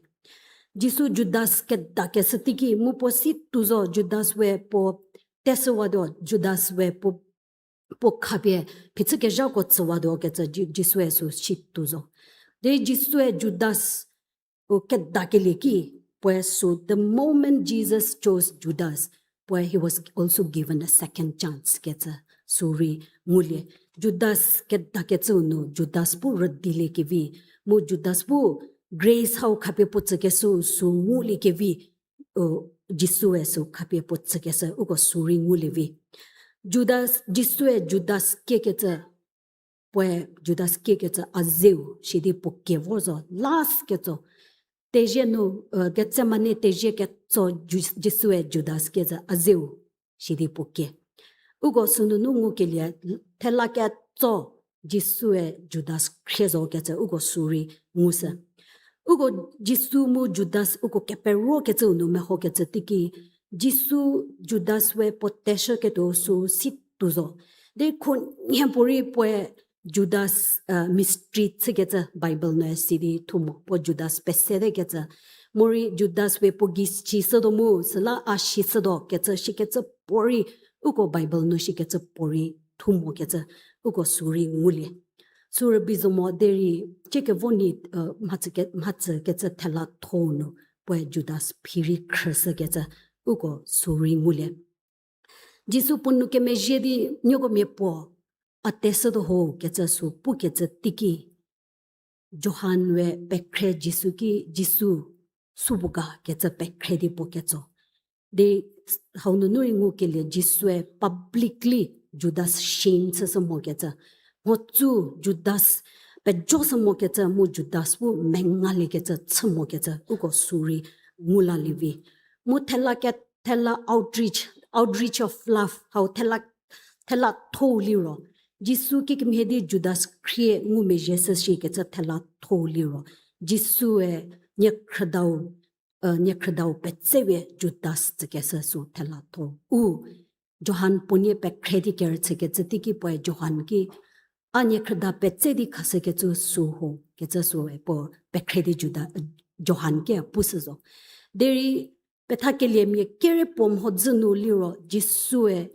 Jisu Judas kedakeshü teiki mu puo si tuo zo, Judas we puo teshüwatuo, Judas we puo, puo khapie phichükezhako tsüwatuo kecü Ji-, Jisue sü si tuo zo. Di Jisue Judas u kedakelie ki, puoe sü, the moment Jesus chose Judas, puoe he was also given a second chance kecü sü rei ngulie. Judas kedakecüu nu Judas bu rüdiliekevi, mu Judas bu grace hau khapie puo tsükeshüu sü nguliekevi, u, Jisue sü khapie puo tsükeshü uko sü rei ngulie vi. Judas, Jisue Judas kiekecü, puoe Judas kiekecü a zeu shidi puo kie vor zo, last ketso. Tezie nu, uh, Gethsemane tezie ketso Ju-, Jisue Judas kiecü a zeu shidi puo kie. Uko sünunu ngukelie thela ketso Jisue Judas khrie zo kecü uko sü rei ngushü. Uko Jisu mu Judas uko keperokecüu nu mehokecü teiki, Jisu Judas we puo teshüketuo sü si tuo zo. Di khunhie puorei puoe Judas, uh, mistreat chükecü Bible nu sidi thu mo, puo Judas pesetekecü. Morei Judas we puo gei sishütuo mu, süla a sishütuo kecü, shikecü puorei, uko Bible nu shikecü puorei thu mokecü, uko sü rei ngulie. Sü rübei zo mo derei, ciekevo nyi, uh, mhatsü ke-, mhatsükecü thela thou nu, puoe Judas phi rei khrüshükecü, uko sü rei ngulie. Jisu puo nou kemezhie di nieko mia puo, a teshütuo ho kecü sü pukecü teiki, Johan we pekhre Jisu ki, Jisu, supuo ga kecü pekhre di puo ketso. Di hau nunu rei ngukelie Jisue publicly Judas shame chüshü mokecü. Mhodzü Judas pejoshü mokecü mu Judas bu mengaliekecü chü mokecü uko sü rei ngu lalie vi. Mu thela ke-, thela outreach, outreach of love, hau thela, thela thou liro. Jisu kikemhie di Judas khrie ngumezhie shü shikecü thela thou liro. Jisue niekhrüdau, uh, niekhrüdau petsepie Judas tsükeshü sü thela thou. U, Johan puonie pekhre di kerüchükecü teiki puoe Johan ki, a niekhrüda petse di khashükecü sü ho, kecü süe puo pekhre di Juda, Johan ki pushü zo. Derei pethakelemiakere puo mhodzü nu liro Jisue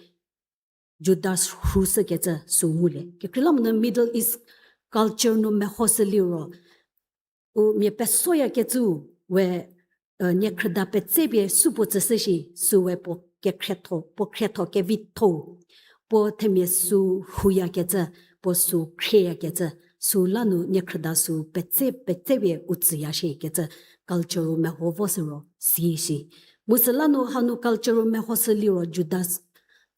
Judas rhushükecü sü ngulie. Kekreilamonyü Middle East culture nu mehoshü liro, u mia pesoyakecü we, uh, niekhrüda petsepie supuo tsüshü shi, süe puo kekhrietho, puo khrietho kevitho, puo themia sü rhuyakecü, puo sü khrieyakecü, sü la nu niekhrüda sü petse, petsepie u tsüya shikecü culture-u meho vo sü ro si shi. Mu süla nu hanu culture-u mehoshü liro Judas,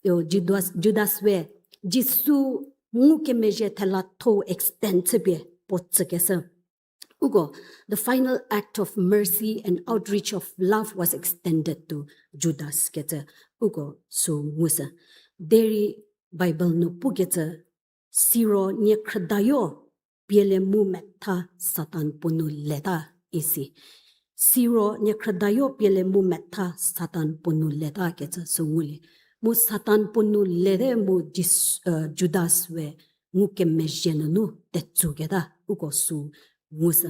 Judas, Judas we Jisu ngukemezhie thela tho extend chüpie puo tsükeshü. Uko, the final act of mercy and outreach of love was extended to Judas kecü uko sü ngushü. Derei Bible nu pukecü, siro niekhrüdayo pielie mu metha Satan puo nu leta isi. Siro niekhrüdayo pielie mu metha Satan puo nu leta kecü sü ngulie. Mu Satan puo nu lete mu Jis-, Judas we ngukemezhie nunu tetsuketa uko sü ngushü.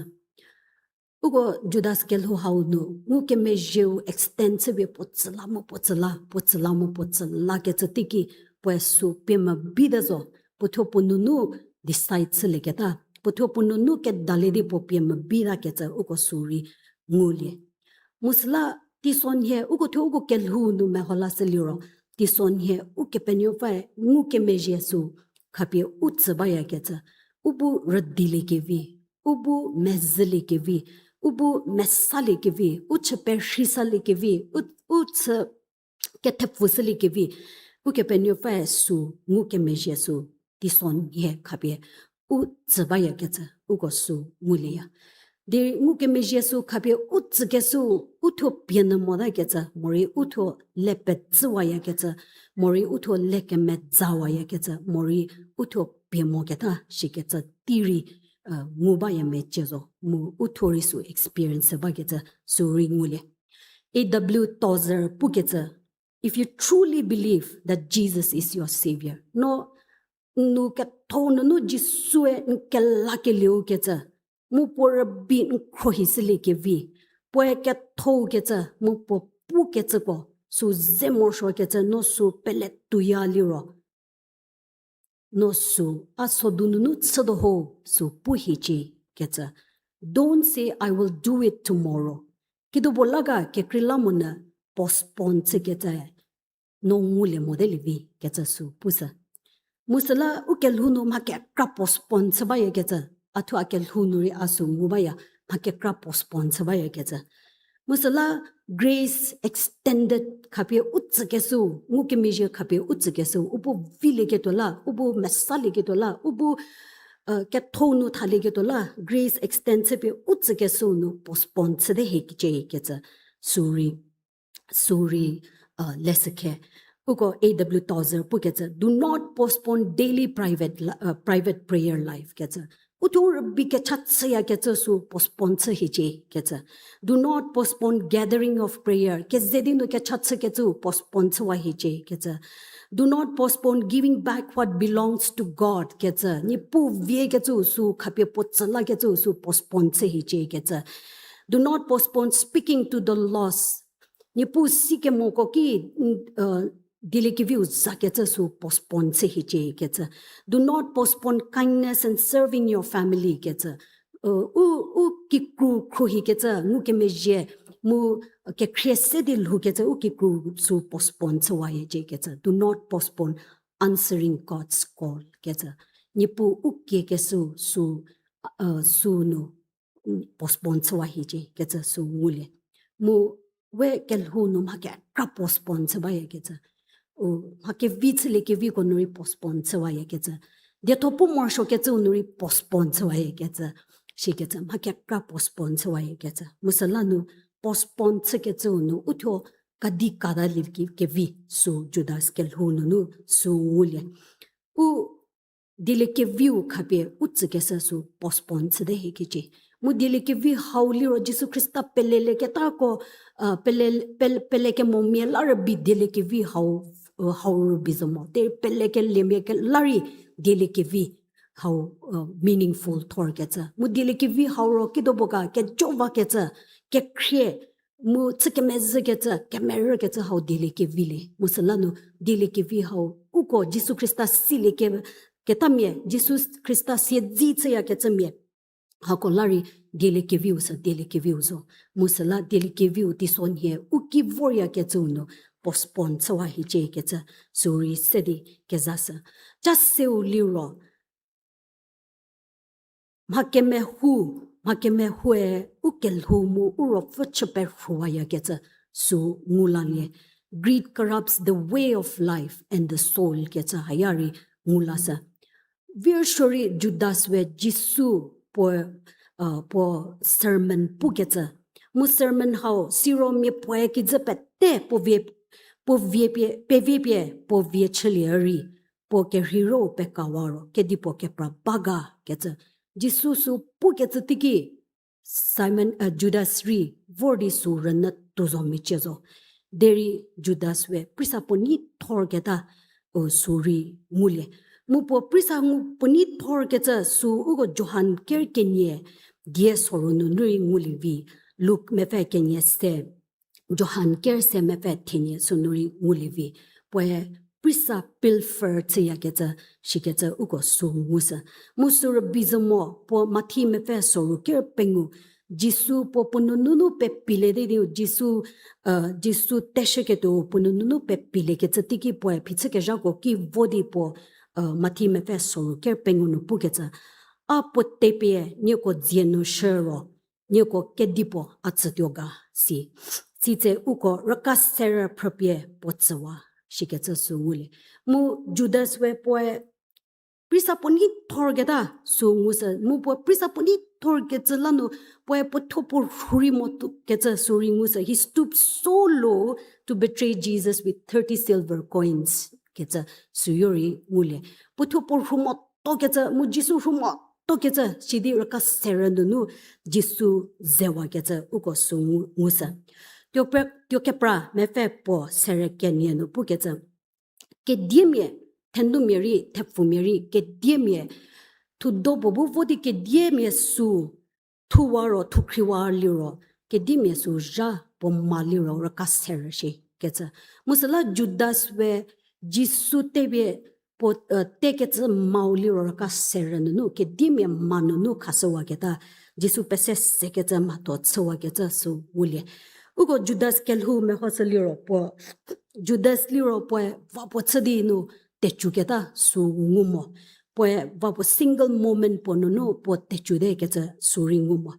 Uko Judas kelhou hau nu ngukemezhieu extend chüpie puo tsüla mu puo tsüla, puo tsüla mu puo tsüla kecü teiki puoe sü pie mebite zo, puothuo puo nunu decide chülieketa, puothuo puo nunu kedalie di puo pie mebita kecü uko sü rei ngulie. Mu süla teisonhie uko thuo uko kelhou nu meho lashü liro, teisonhie Ukepenuopfüe ngukemezhie sü khapie u tsü bayakecü, u bu rüdiliekevi, u bu mezhüliekevi, u bu mesaliekevi, u chü perheisaliekevi, u, u chü kethepfushüliekevi, Ukepenuopfüe sü ngukemezhie sü teisonhie khapie u tsü bayakecü uko sü ngulieya. Derei ngukemezhie sü khapie u tsükeshü, u thuo pie nyü motakecü, morei u thuo le petsüwayakecü, morei u thuo le kemezawayakecü, morei u thuo pie moketa shikecü tei rei ngu baya mecie zo, mu u thuo rei sü experience bakecü sü rei ngulie. A W Tozer pukecü, if you truly believe that Jesus is your Savior, no n nu ketho nunu Jisue n kelakelieu kecü, mu puo rübei n khruohishüliekevi, puoe ketho kecü, mu puo pukecüko sü ze morosuokecü no sü peletuoya liro, no sü a sodu nunu chütuo ho sü pu hiecie kecü. Don't say, I will do it tomorrow. Kedipuo la ga kekreilamonyü postpone chükecü no ngulie mote lievi kecü sü pushü. Mu süla u kelhou nu mha kekra postpone chü bayakecü, a thuo a kelhou nu rei a sü ngu baya, mha kekra postpone chü bayakecü. Mu süla grace extended khapie u tsükeshü, ngukemezhie khapie u tsükeshü, u bu vilieketuo la, u bu mesalieketuo la, u bu ketho nu thalieketuo la, grace extend chüpie u tsükeshü nu postpone chüte hiecie kecü sü rei sü rei leshükhe. Uko A W Tozer pukecü, do not postpone daily private, private prayer life kecü. U thuo rübei kecha chüyakecü sü postpone chü hiecie kecü. Do not postpone gathering of prayer. Keze di nu kecha chükecü postpone chüwa hiecie kecü. Do not postpone giving back what belongs to God kecü. Niepuu viekecü sü khapie puo tsü lakecü sü postpone chü hiecie kecü. Do not postpone speaking to the lost. Niepuu sikemoko ki dieliekeviu zakecü sü postpone chü hiecie kecü. Do not postpone kindness and serving your family kecü. U, u kikru khruohikecü ngukemezhie mu kekhrie se di lhoukecü u kikru sü postpone chüwa hiecie kecü. Do not postpone answering God's call kecü. Niepuu u kiekeshü sü, sü nu postpone chüwa hiecie kecü sü ngulie. Mu we kelhou nu mha kekra postpone chü bayakecü. U, mha kevi chüliekeviko nu rei postpone chüwayakecü. Dietho pu morosuokecüu nu rei postpone chüwayakecü. Shikecü mha kekra postpone chüwayakecü. Mu süla nu postpone chükecüu nu u thuo kadi katalie kevi sü Judas kelhou nunu sü ngulie. U dieliekeviu khapie u tsükeshü sü postpone chüte hiecie. Mu dieliekevi hau liro Jisu Khrista pelelieketako, pele, pele, pelekemomia la rübei dieliekevi hau, hau rübei zo mo. Derei pelekeliemia la rei dieliekevi hau meaningful thorkecü. Mu dieliekevi hau ro kidobo ga kejovakecü, kekhrie, mu chükemezhükecü, kemerükecü hau dieliekevilie. Mu süla nu dieliekevi hau uko Jisu Khrista silie ke, ketamia, Jisu Khrista siedzi chüyakecümia hako la rei dieliekeviu sü dieliekeviu zo. Mu süla dieliekeviu teisonhie u ki voryakecüu nu postpone chüwa hiecie kecü sü rei se di kezashü. Cha seu liro mha kemehou, mha kemehoue u kelhou mu u ruopfü chü perhuwayakecü sü ngu lalie. Greed corrupts the way of life and the soul kecü haya rei ngu lashü. Virüsuo rei Judas we Jisu puo, puo sermon pukecü. Mu sermon hau siro mia puoe kijü pete puo vie, puo vie pie, pevie pie, puo vie chülie rei, puo kerheiro pekawa ro, kedipuo kepra ba ga kecü. Jisu sü pukecü teiki, Simon, Judas rei vor di sü rünyü tuo zo mecie zo. Derei Judas we prisa puo neithorketa, sü rei ngulie. Mu puo prisa ngu puo neithorkecü sü uko Johan ker kenie die soru nunu rei ngulie vi, Luk mepfü kenie se, Johan ker se mepfü thenie sünu rei ngulie vi, puoe prisa pilfer chüyakecü, shikecü uko sü ngushü. Mu sü rübei zo mo, puo Mathi mepfü soru ker pengou, Jisu puo puo nununu pepilie di, di Jisu, Jisu teshüketuo puo nununu pepiliekecü teiki puoe phichükezhako ki vo di puo, Mathi mepfü soru ker pengou nu pukecü, a puo tepie nieko dzie nu shü ro, nieko kedipuo a tsütuo ga si. Sitse uko rüka serü phrüpie puo tsüwa, shikecü sü ngulie. Mu Judas we puoe prisa puo neithorketa sü ngushü, mu puo prisa puo neithorkecü la nu puoe puo thuo puo rhu rei mo tu kecü sü rei ngushü. He stooped so low to betray Jesus with thirty silver coins kecü sü yo rei ngulie. Puo thuo puo rhu mo to kecü, mu Jisu rhu mo to kecü, sidi rüka serü nunu Jisu zewakecü uko sü ngu, ngushü. Tuo kepra mepfü puo serü kenie nu pukecü, kediemia, thenumia rei, thepfumia rei, kediemia, thudo puo bu vo di kediemia sü thuwa ro, thukhriwa liro, kediemia sü zha puo ma liro rüka serü shikecü. Mu süla Judas we Jisu tepie puo, tekecü mau liro rüka serü nunu, kediemia ma nunu khashüwaketa, Jisu pese sekecü mhatho chüwakecü sü ngulie. Uko Judas kelhou mehoshü liro puo, Judas liro puoe va puo chü di nu tecüketa sü ngu mo. Puoe va puo single moment puo nunu puo tecüte kecü sü rei ngu mo.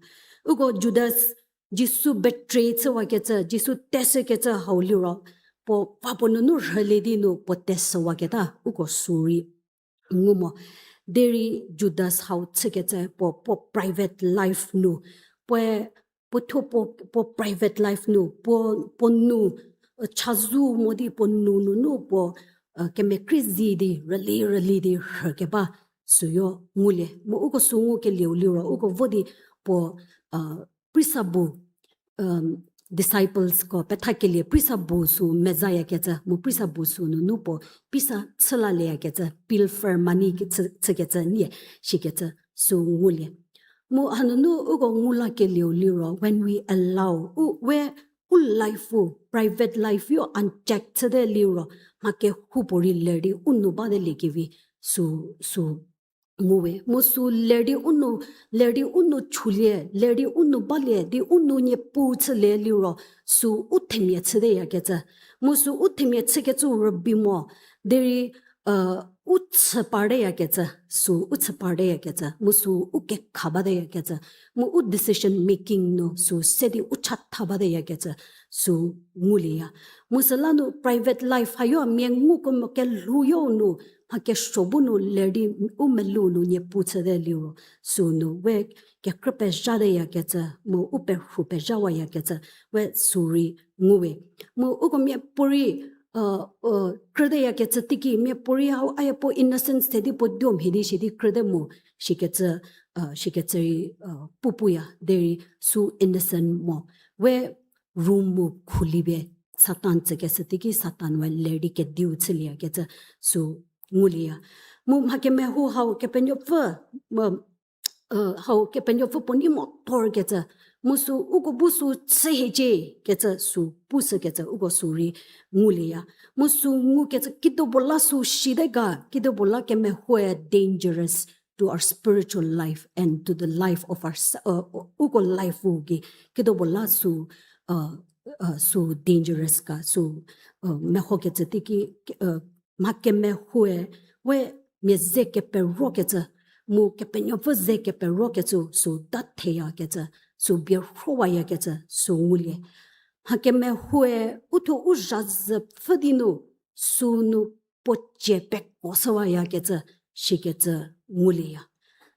Uko Judas Jisu betray chüwakecü, Jisu teshükecü hau liro, puo va puo nunu rhülie di nu puo teshüwaketa uko sü rei ngu mo. Derei Judas hau chükecü puo, puo private life nu, puoe, puo thuo puo, puo private life nu, puo, puo nu, chazou mo di puo nu nunu puo, kemekrei zi di rüli rüli di rhükeba süyo ngulie. Mu uko sü ngukelieu liro, uko vo di puo, prisa bu, disciples ko pethakelie prisa bu sü mezayakecü, mu prisa bu sü nunu puo prisa chülaleyakecü, pilfer money chükecü nie, shikecü sü ngulie. Mu hanunu uko ngulakelieu liro, when we allow, u, we, u life u, private life yo uncheck chüte liro, mha kehoupuorei ler di u nu bateliekevi sü, sü nguwe. Mu sü ler di u nu, ler di u nu chülie, ler di u nu balie di u nu niepu chülie liro, sü u themia chüteyakecü. Mu sü u themia chükecü rübei mo, derei, u chü parteyakecü, sü u chü parteyakecü, mu sü u kekha bateyakecü, mu u decision making nu sü se di u chatha bateyakecü, sü ngulieya. Mu süla nu private life hayo mia nguko mo kelhou yo nu, mha kesuo bu nu ler di u melou nu niepu chüte liro, sü nu we kekrü pezhateyakecü, mu u perhu pezhawayakecü, we sü rei nguwe. Mu uko miapuorei, krüteyakecü teiki miapuorei hau ayepuo innocence se di puo duo mhie di shi di krüte mu, shikecü, shikecü rei, pupuya, derei sü innocent mo. We room mu khulipie Satan tsükeshü teiki Satan we ler di kediu chülieyakecü sü ngulieya. Mu mha kemehou hau Kepenuopfü, hau Kepenuopfü puo nei mo thorkecü, mu sü uko bu sü chü hiecie kecü sü pushükecü uko sü rei ngulieya. Mu sü ngukecü kidopuo la sü shite ga, kidopuo la kemehoue dangerous to our spiritual life and to the life of our, uko life u gei, kidopuo la sü, sü dangerous ga, sü, mehokecü teiki, mha kemehoue, we mia ze keperokecü, mu Kepenuopfü ze keperokecü sü datheyakecü, sü bie rhowayakecü sü ngulie. mha kemehoue uthuo u zha zü pfü di nu, sünu puo cie pekuoshüwayakecü, shikecü ngulieya.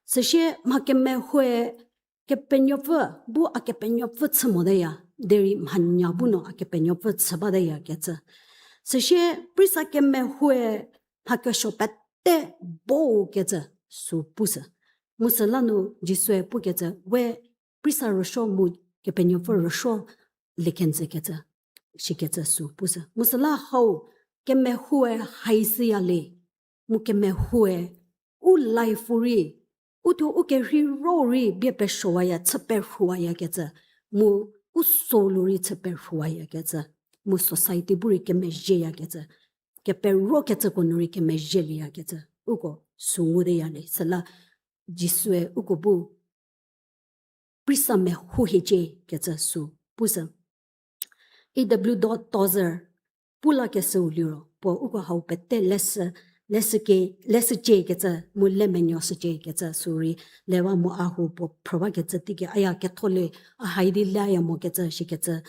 Süsie mha kemehoue Kepenuopfü bu a Kepenuopfü chü moteya, derei mhanya bu nu a Kepenuopfü chü bateyakecü. Süsie prisa kemehoue mha kesuo pete bokecü sü pushü. Mu süla nu Jisue pukecü, we prisa rüsuo mu Kepenuopfü rüsuo liekenjükecü, shikecü sü pushü. Mu süla hau kemehoue haishüya le, mu kemehoue u life-u rei, uthuo u kerheiro rei bie pesuowaya, chü perhuwayakecü, mu u soul-u rei chü perhuwayakecü, mu society bu rei kemezhieyakecü, keperokecüko nu rei kemezhielieyakecü, uko sü nguteya le, süla Jisue uko bu prisa mehouhiecie kecü sü pushü. E W Tozer pu lakeshüu liro, puo uko hau pete leshü, leshücie kecü, mu lemenuoshücie kecü sü rei, lewa mu a hu puo phrü bakecü teiki, aya ketho le, a hai di leya mokecü shikecü,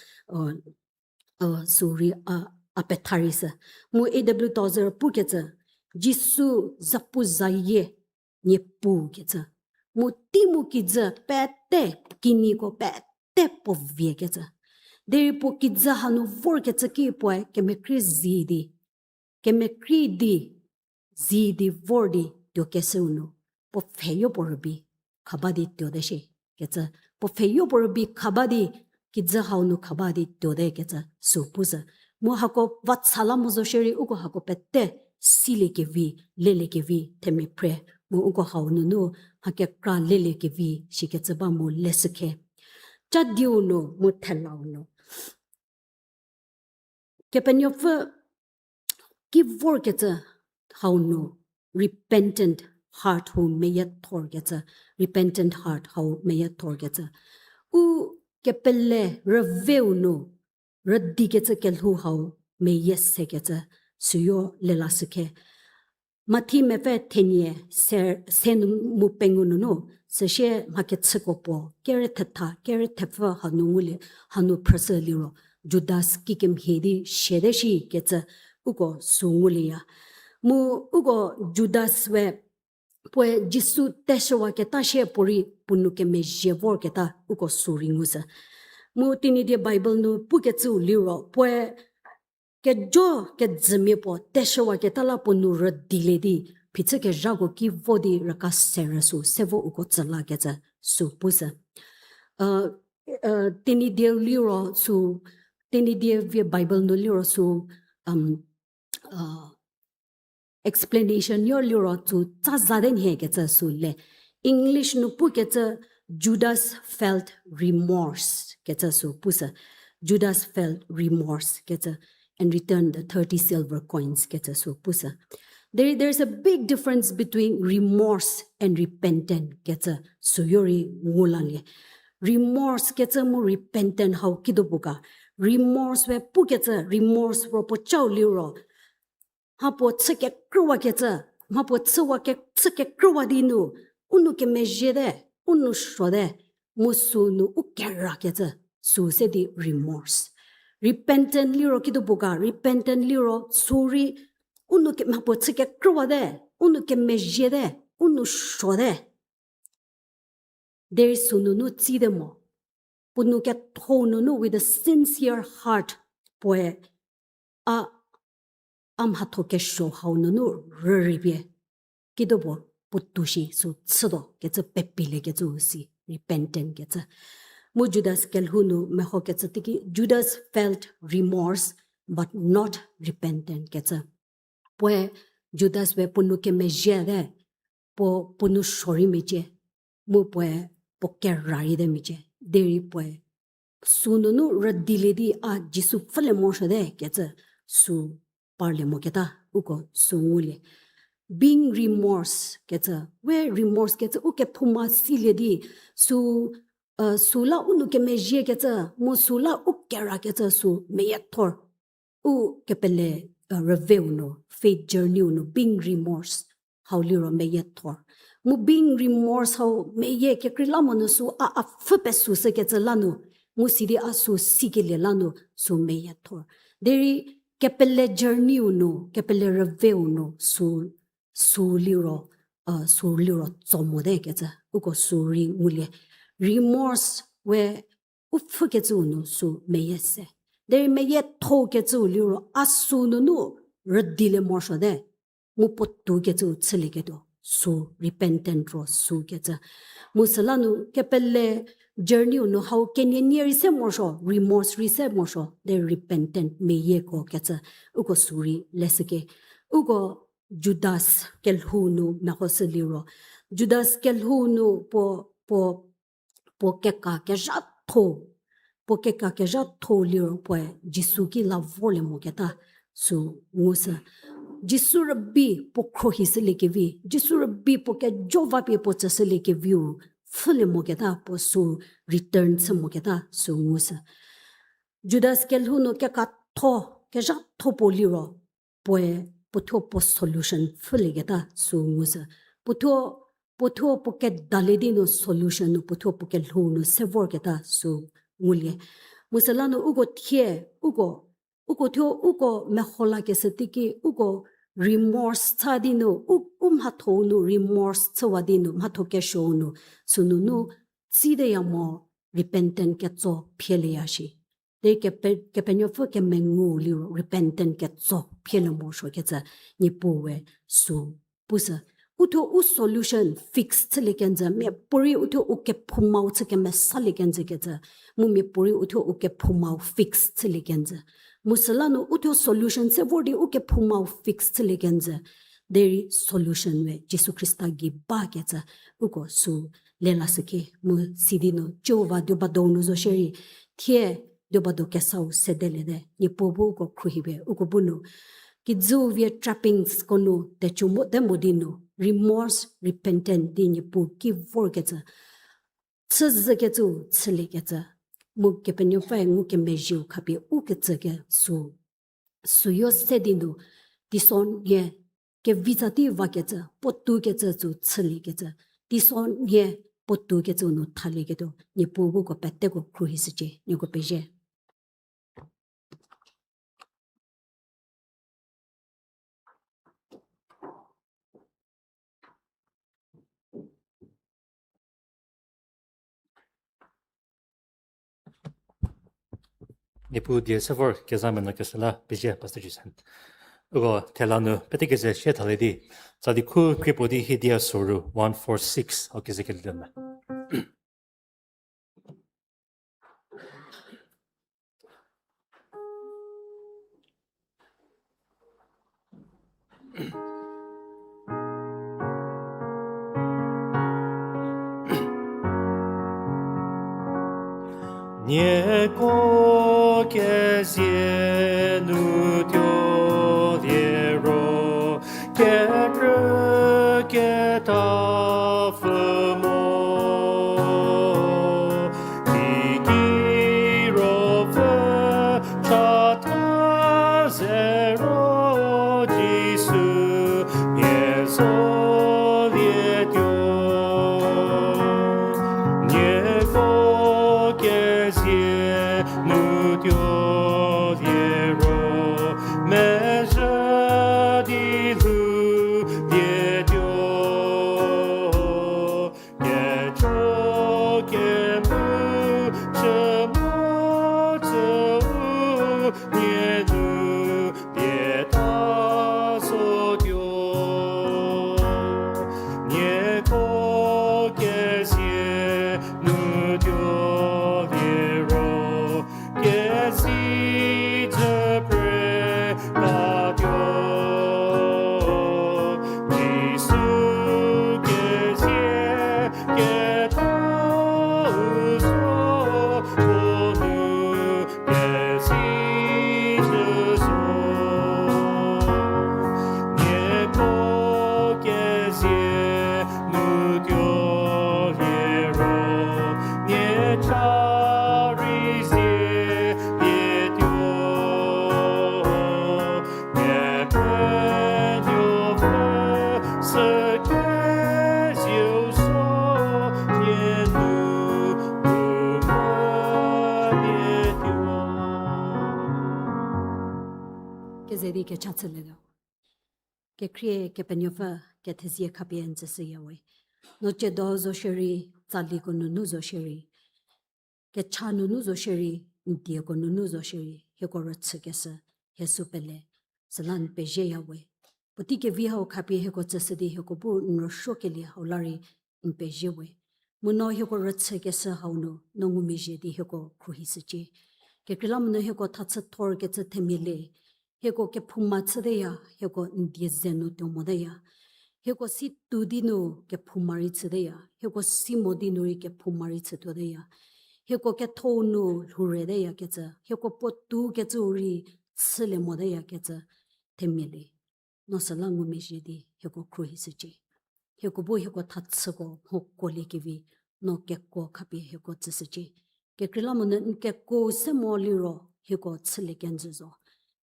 sü rei a, a petha rei sü. Mu E W Tozer pukecü, Jisu zapuzayie Niepuu kecü. Mu tei mu kijü pete, kinyiko pete puo viekecü. Derei puo kijü hanu vorkecü ki puoe kemekhrie zi di, kemekhrie di, zi di vor di tuokeshüu nu, puo pfheyopuo rübei khaba di tuote shie kecü. Puo pfheyopuo rübei khaba di, kijü hau nu khaba di tuote kecü sü pushü. Mu hako va cha la mo zo shierei uko hako pete siliekevi, leliekevi themia phre. Mu uko hau nunu mha kekra leliekevi shikecü ba mu leshükhe. Cha diu nu mu thelau nu Kepenuopfü ki vorkecü hau nu repentant heart hu meyiethorkecü, repentant heart hau meyiethorkecü. U kepele rüveu nu rüdikecü kelhou hau meyie sekecü süyo lelashükhe. Mathi mepfü thenie se, se nu mu pengou nunu, süsie mha kechüko puo, kere thetha, kere thepfü hanu ngulie, hanu phrüshü liro, Judas kikemhie di siate shikecü uko sü ngulieya. Mu uko Judas we puoe Jisu teshüwaketa shie puorei puo nou kemezhie vorketa uko sü rei ngushü. Mu Tenyidie Bible nu pukecüu liro, puoe kejo kejümia puo teshüwaketa la puo nou rüdilie di, phichü kezhako ki vo di rüka serü sü se vo uko tsü lakecü sü pushü. Tenyidie liro sü, Tenyidie vie Bible nu liro sü, explanation yo liro sü tsa zate nhie kecü sü le. English nu pukecü Judas felt remorse kecü sü pushü. Judas felt remorse kecü and returned the thirty silver coins kecü sü pushü. There, there is a big difference between remorse and repentance kecü süyo rei ngu lalie. Remorse kecü mu repentance hau kido puo ga. Remorse we pukecü, remorse ro puo chau liro, mhapuo chü kekrüwakecü, mhapuo chüwa ke, chü kekrüwa di nu, u nou kemezhiete, u nou suote, mu sü nu u kerakecü, sü se di remorse. Repentance liro kido puo ga, repentance liro sü rei u nou ke, mhapuo chü kekrüwate, u nou kemezhiete, u nou suote. Derei sü nunu tsite mo. Puo nou ketho nunu with a sincere heart puoe a, a mhatho kesuo hau nunu rürei pie kido puo, puo tuo shi sü chütuo kecü pepilie kecü si repentance kecü. Mu Judas kelhou nu mehokecü teiki Judas felt remorse but not repentance kecü. Puoe Judas we puo nou kemezhiete, puo, puo nou suorei mecie, mu puoe puo kera reite mecie, derei puoe sü nunu rüdilie di a Jisu pfhülie morosuote kecü sü parlie moketa uko sü ngulie. Being remorse kecü, we remorse kecü u kephouma silie di sü, sü la u nou kemezhiekecü mu sü la u kerakecü sü meyiethor. U kepele rüveu nu, faith journey-u nu being remorse hau liro meyiethor. Mu being remorse hau meyie kekreilamonyü sü a, a pfhü pesüshükecü la nu Mu sidi a sü sikelie la nu sü meyiethor. Derei kepele journey-u nu, kepele rüveu nu sü, sü liro, uh, sü liro tso mote kecü, uko sü rei ngulie. Remorse we u pfhükecüu nu sü meyie se. Derei meyiethokecüu liro a sü nunu rüdilie morosuote. Mu puotou kecüu chülieketuo, sü repentant ro sü kecü. Mu süla nu kepele journey-u nu hau kenienie rei se morosuo, remorse rei se morosuo, de repentant meyieko kecü, uko sü rei leshüke. Uko Judas kelhou nu mehoshü liro. Judas kelhou nu puo, puo, puo keka kezhatho, puo keka kezhatho liro puoe Jisu ki la vorlie moketa sü ngushü. Jisu rübei puo khruohishüliekevi, Jisu rübei puo kejo va pie puo tsüshüliekeviu pfhülie moketa puo sü return chü moketa sü ngushü. Judas kelhou nu kekatho, kezhatho puo liro, puoe puothuo puo solution pfhülieketa sü ngushü. Puothuo, puothuo puo kedalie di nu solution nu puothuo puo kelhou nu se vorketa sü ngulie. Mu süla nu uko thie, uko, uko thuo uko meho lakeshü teiki uko remorse cha di nu, u, u mhatho-u nu remorse chüwa di nu, mhatho kesuou nu, sünunu, tsiteya mo repentant ketso phielieya shi. Derei kepe-, Kepenuopfü kemengu liro repentant ketso phielie morosuokecü, Niepuue sü pushü. Uthuo u solution fix chülie kenjü, miapuorei uthuo u kephoumau chü kemesalie kenjü kecü, mu miapuorei uthuo u kephoumau fix chülie kenjü. Mu süla nu uthuo solution se vor di u kephoumau fix chülie kenjü. Derei solution we Jisu Khrista gei bakecü, uko sü lelashüke mu sidi nu Jihova diobadou nu zo shierei, thie diobadou kesau sedeliete, Niepuu bu uko khruohipie, uko bu nu kijüu vie trappingsko nu techu mote mo di nu, remorse, repentant di Niepuu ki vorkecü, chüzhükecüu chüliekecü, mu Kepenuopfüe ngukemezhieu khapie ukecü kesü, süyo se di nu, teisonhie kevitsa tei vakecü, puotoukecü sü chüliekecü, teisonhie puotoukecü nu thalieketuo, Niepuu bu uko peteko khruohishücie, nieko pezie. Niepuu die se vor kezha meno kesüla pezie Pastor Jason. Uko thela nu pete keze shie thalie di, tsali khu krie puo di hiedia soru one four six, o keze kelideme. Nieko kezie nu tuo liro, kekrü ketapfü mo, teiki ruopfü chatha ze ro Jisu nie zolietuo. Nieko kezie nu tuo liro, mezhü di lhoulietuo. Kecho kemu chü mo tsüu nie nu pieta zotuo. Nieko kezie nu tuo liro, kezi dzü pre tatuo. Jisu kezie ketau zo puo nu, kezi ze di kecha chülietuo. Kekhrie Kepenuopfü kethezie khapie n tsüshüya we. No tsiedo zo shierei, tsaliko nunu zo shierei, kecha nunu zo shierei, n dieko nunu zo shierei, hieko rüchükeshü, hie sü pele, süla n pezhieya we. Puotei kevi hau khapie hieko tsüshü di hieko bu n rüsuokelie hau la rei n pezhie we. Mu no hieko rüchükeshü hau nu, no ngumezhie di hieko khruohishücie. Kekreilamonyü hieko thachü thorkecü themia le, hieko kephouma chüteya, hieko n die ze nu tuo moteya. Hieko si tuo di nu kephouma rei chüteya, hieko si mo di nu rei kephouma rei chütuoteya. Hieko ketho nu lhou rüteyakecü, hieko puotou kecü rei chülie moteyakecü themia le. No süla ngumezhie di hieko khruohishücie. Hieko bu hieko thachüko mhokuoliekevi, no kekuo khapie hieko tsüshücie. Kekreilamonyü n kekuo se mo liro hieko chülie kenjü zo.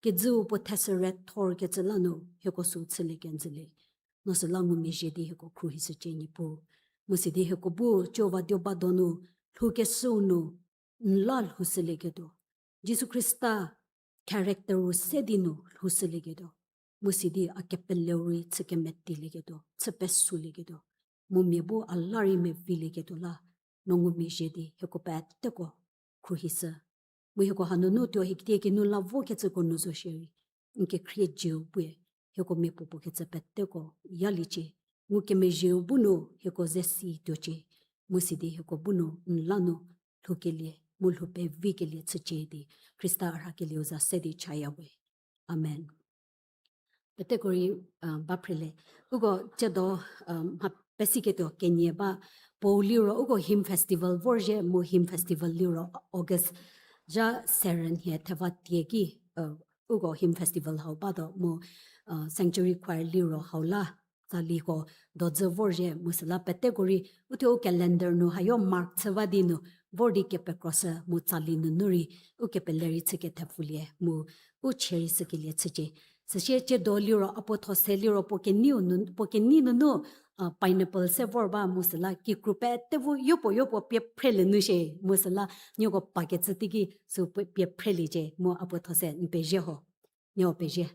Kijüu puo theshü rethorkecü la nu hieko sü chülie kenjü le. No süla ngumezhie di hieko khruohishücie Niepuu. Mu sidi hieko bu Jihova dio ba donu lhoukeshüu nu n la lhoushülieketuo. Jisu Khrista characteru se di nu lhoushülieketuo. Mu sidi a kepeleu rei chü kemetilieketuo, chü pesulieketuo. Mu mia bu a la rei mevilieketuo la, no ngumezhie di hieko peteko khruohishü. Mu hieko hanunu tuo hie kitiekinu la vokecüko nu zo shierei, n kekhrie jeu pue, hieko mia puopuo kecü peteko yaliecie. Ngukemezhieu bu nu hieko ze si tuocie. Mu sidi hieko bu nu n la nu lhoukelie mu lhou pevikelie chücie di Khrista a rhakelieu za se di chaya we. Amen. Peteko rei ba phrelie. Uko tsiedo mha pesiketuo kenie ba, puou liro uko hymn festival vorzhie mu hymn festival liro August zha serenhie theva tie ki uko hymn festival hau batuo mu sanctuary choir liro hau la tsaliko dodzü vorzhie mu süla peteko rei uthuo u calendar nu hayo mark chü ba di nu vor di kepekrosü mu tsali nunu rei u kepele rei chü kethepfulie mu u chie rei sükelie chücie. Süsie tsiedo liro a puo tho se liro puo kenei nunu pineapple se vor ba mu süla kikru pete bu yopuo yopuo pie phrelie nu shie mu süla nieko pakecü teiki sü pie phreliecie mu a puo tho se n pezhie ho. Nieko pezhie.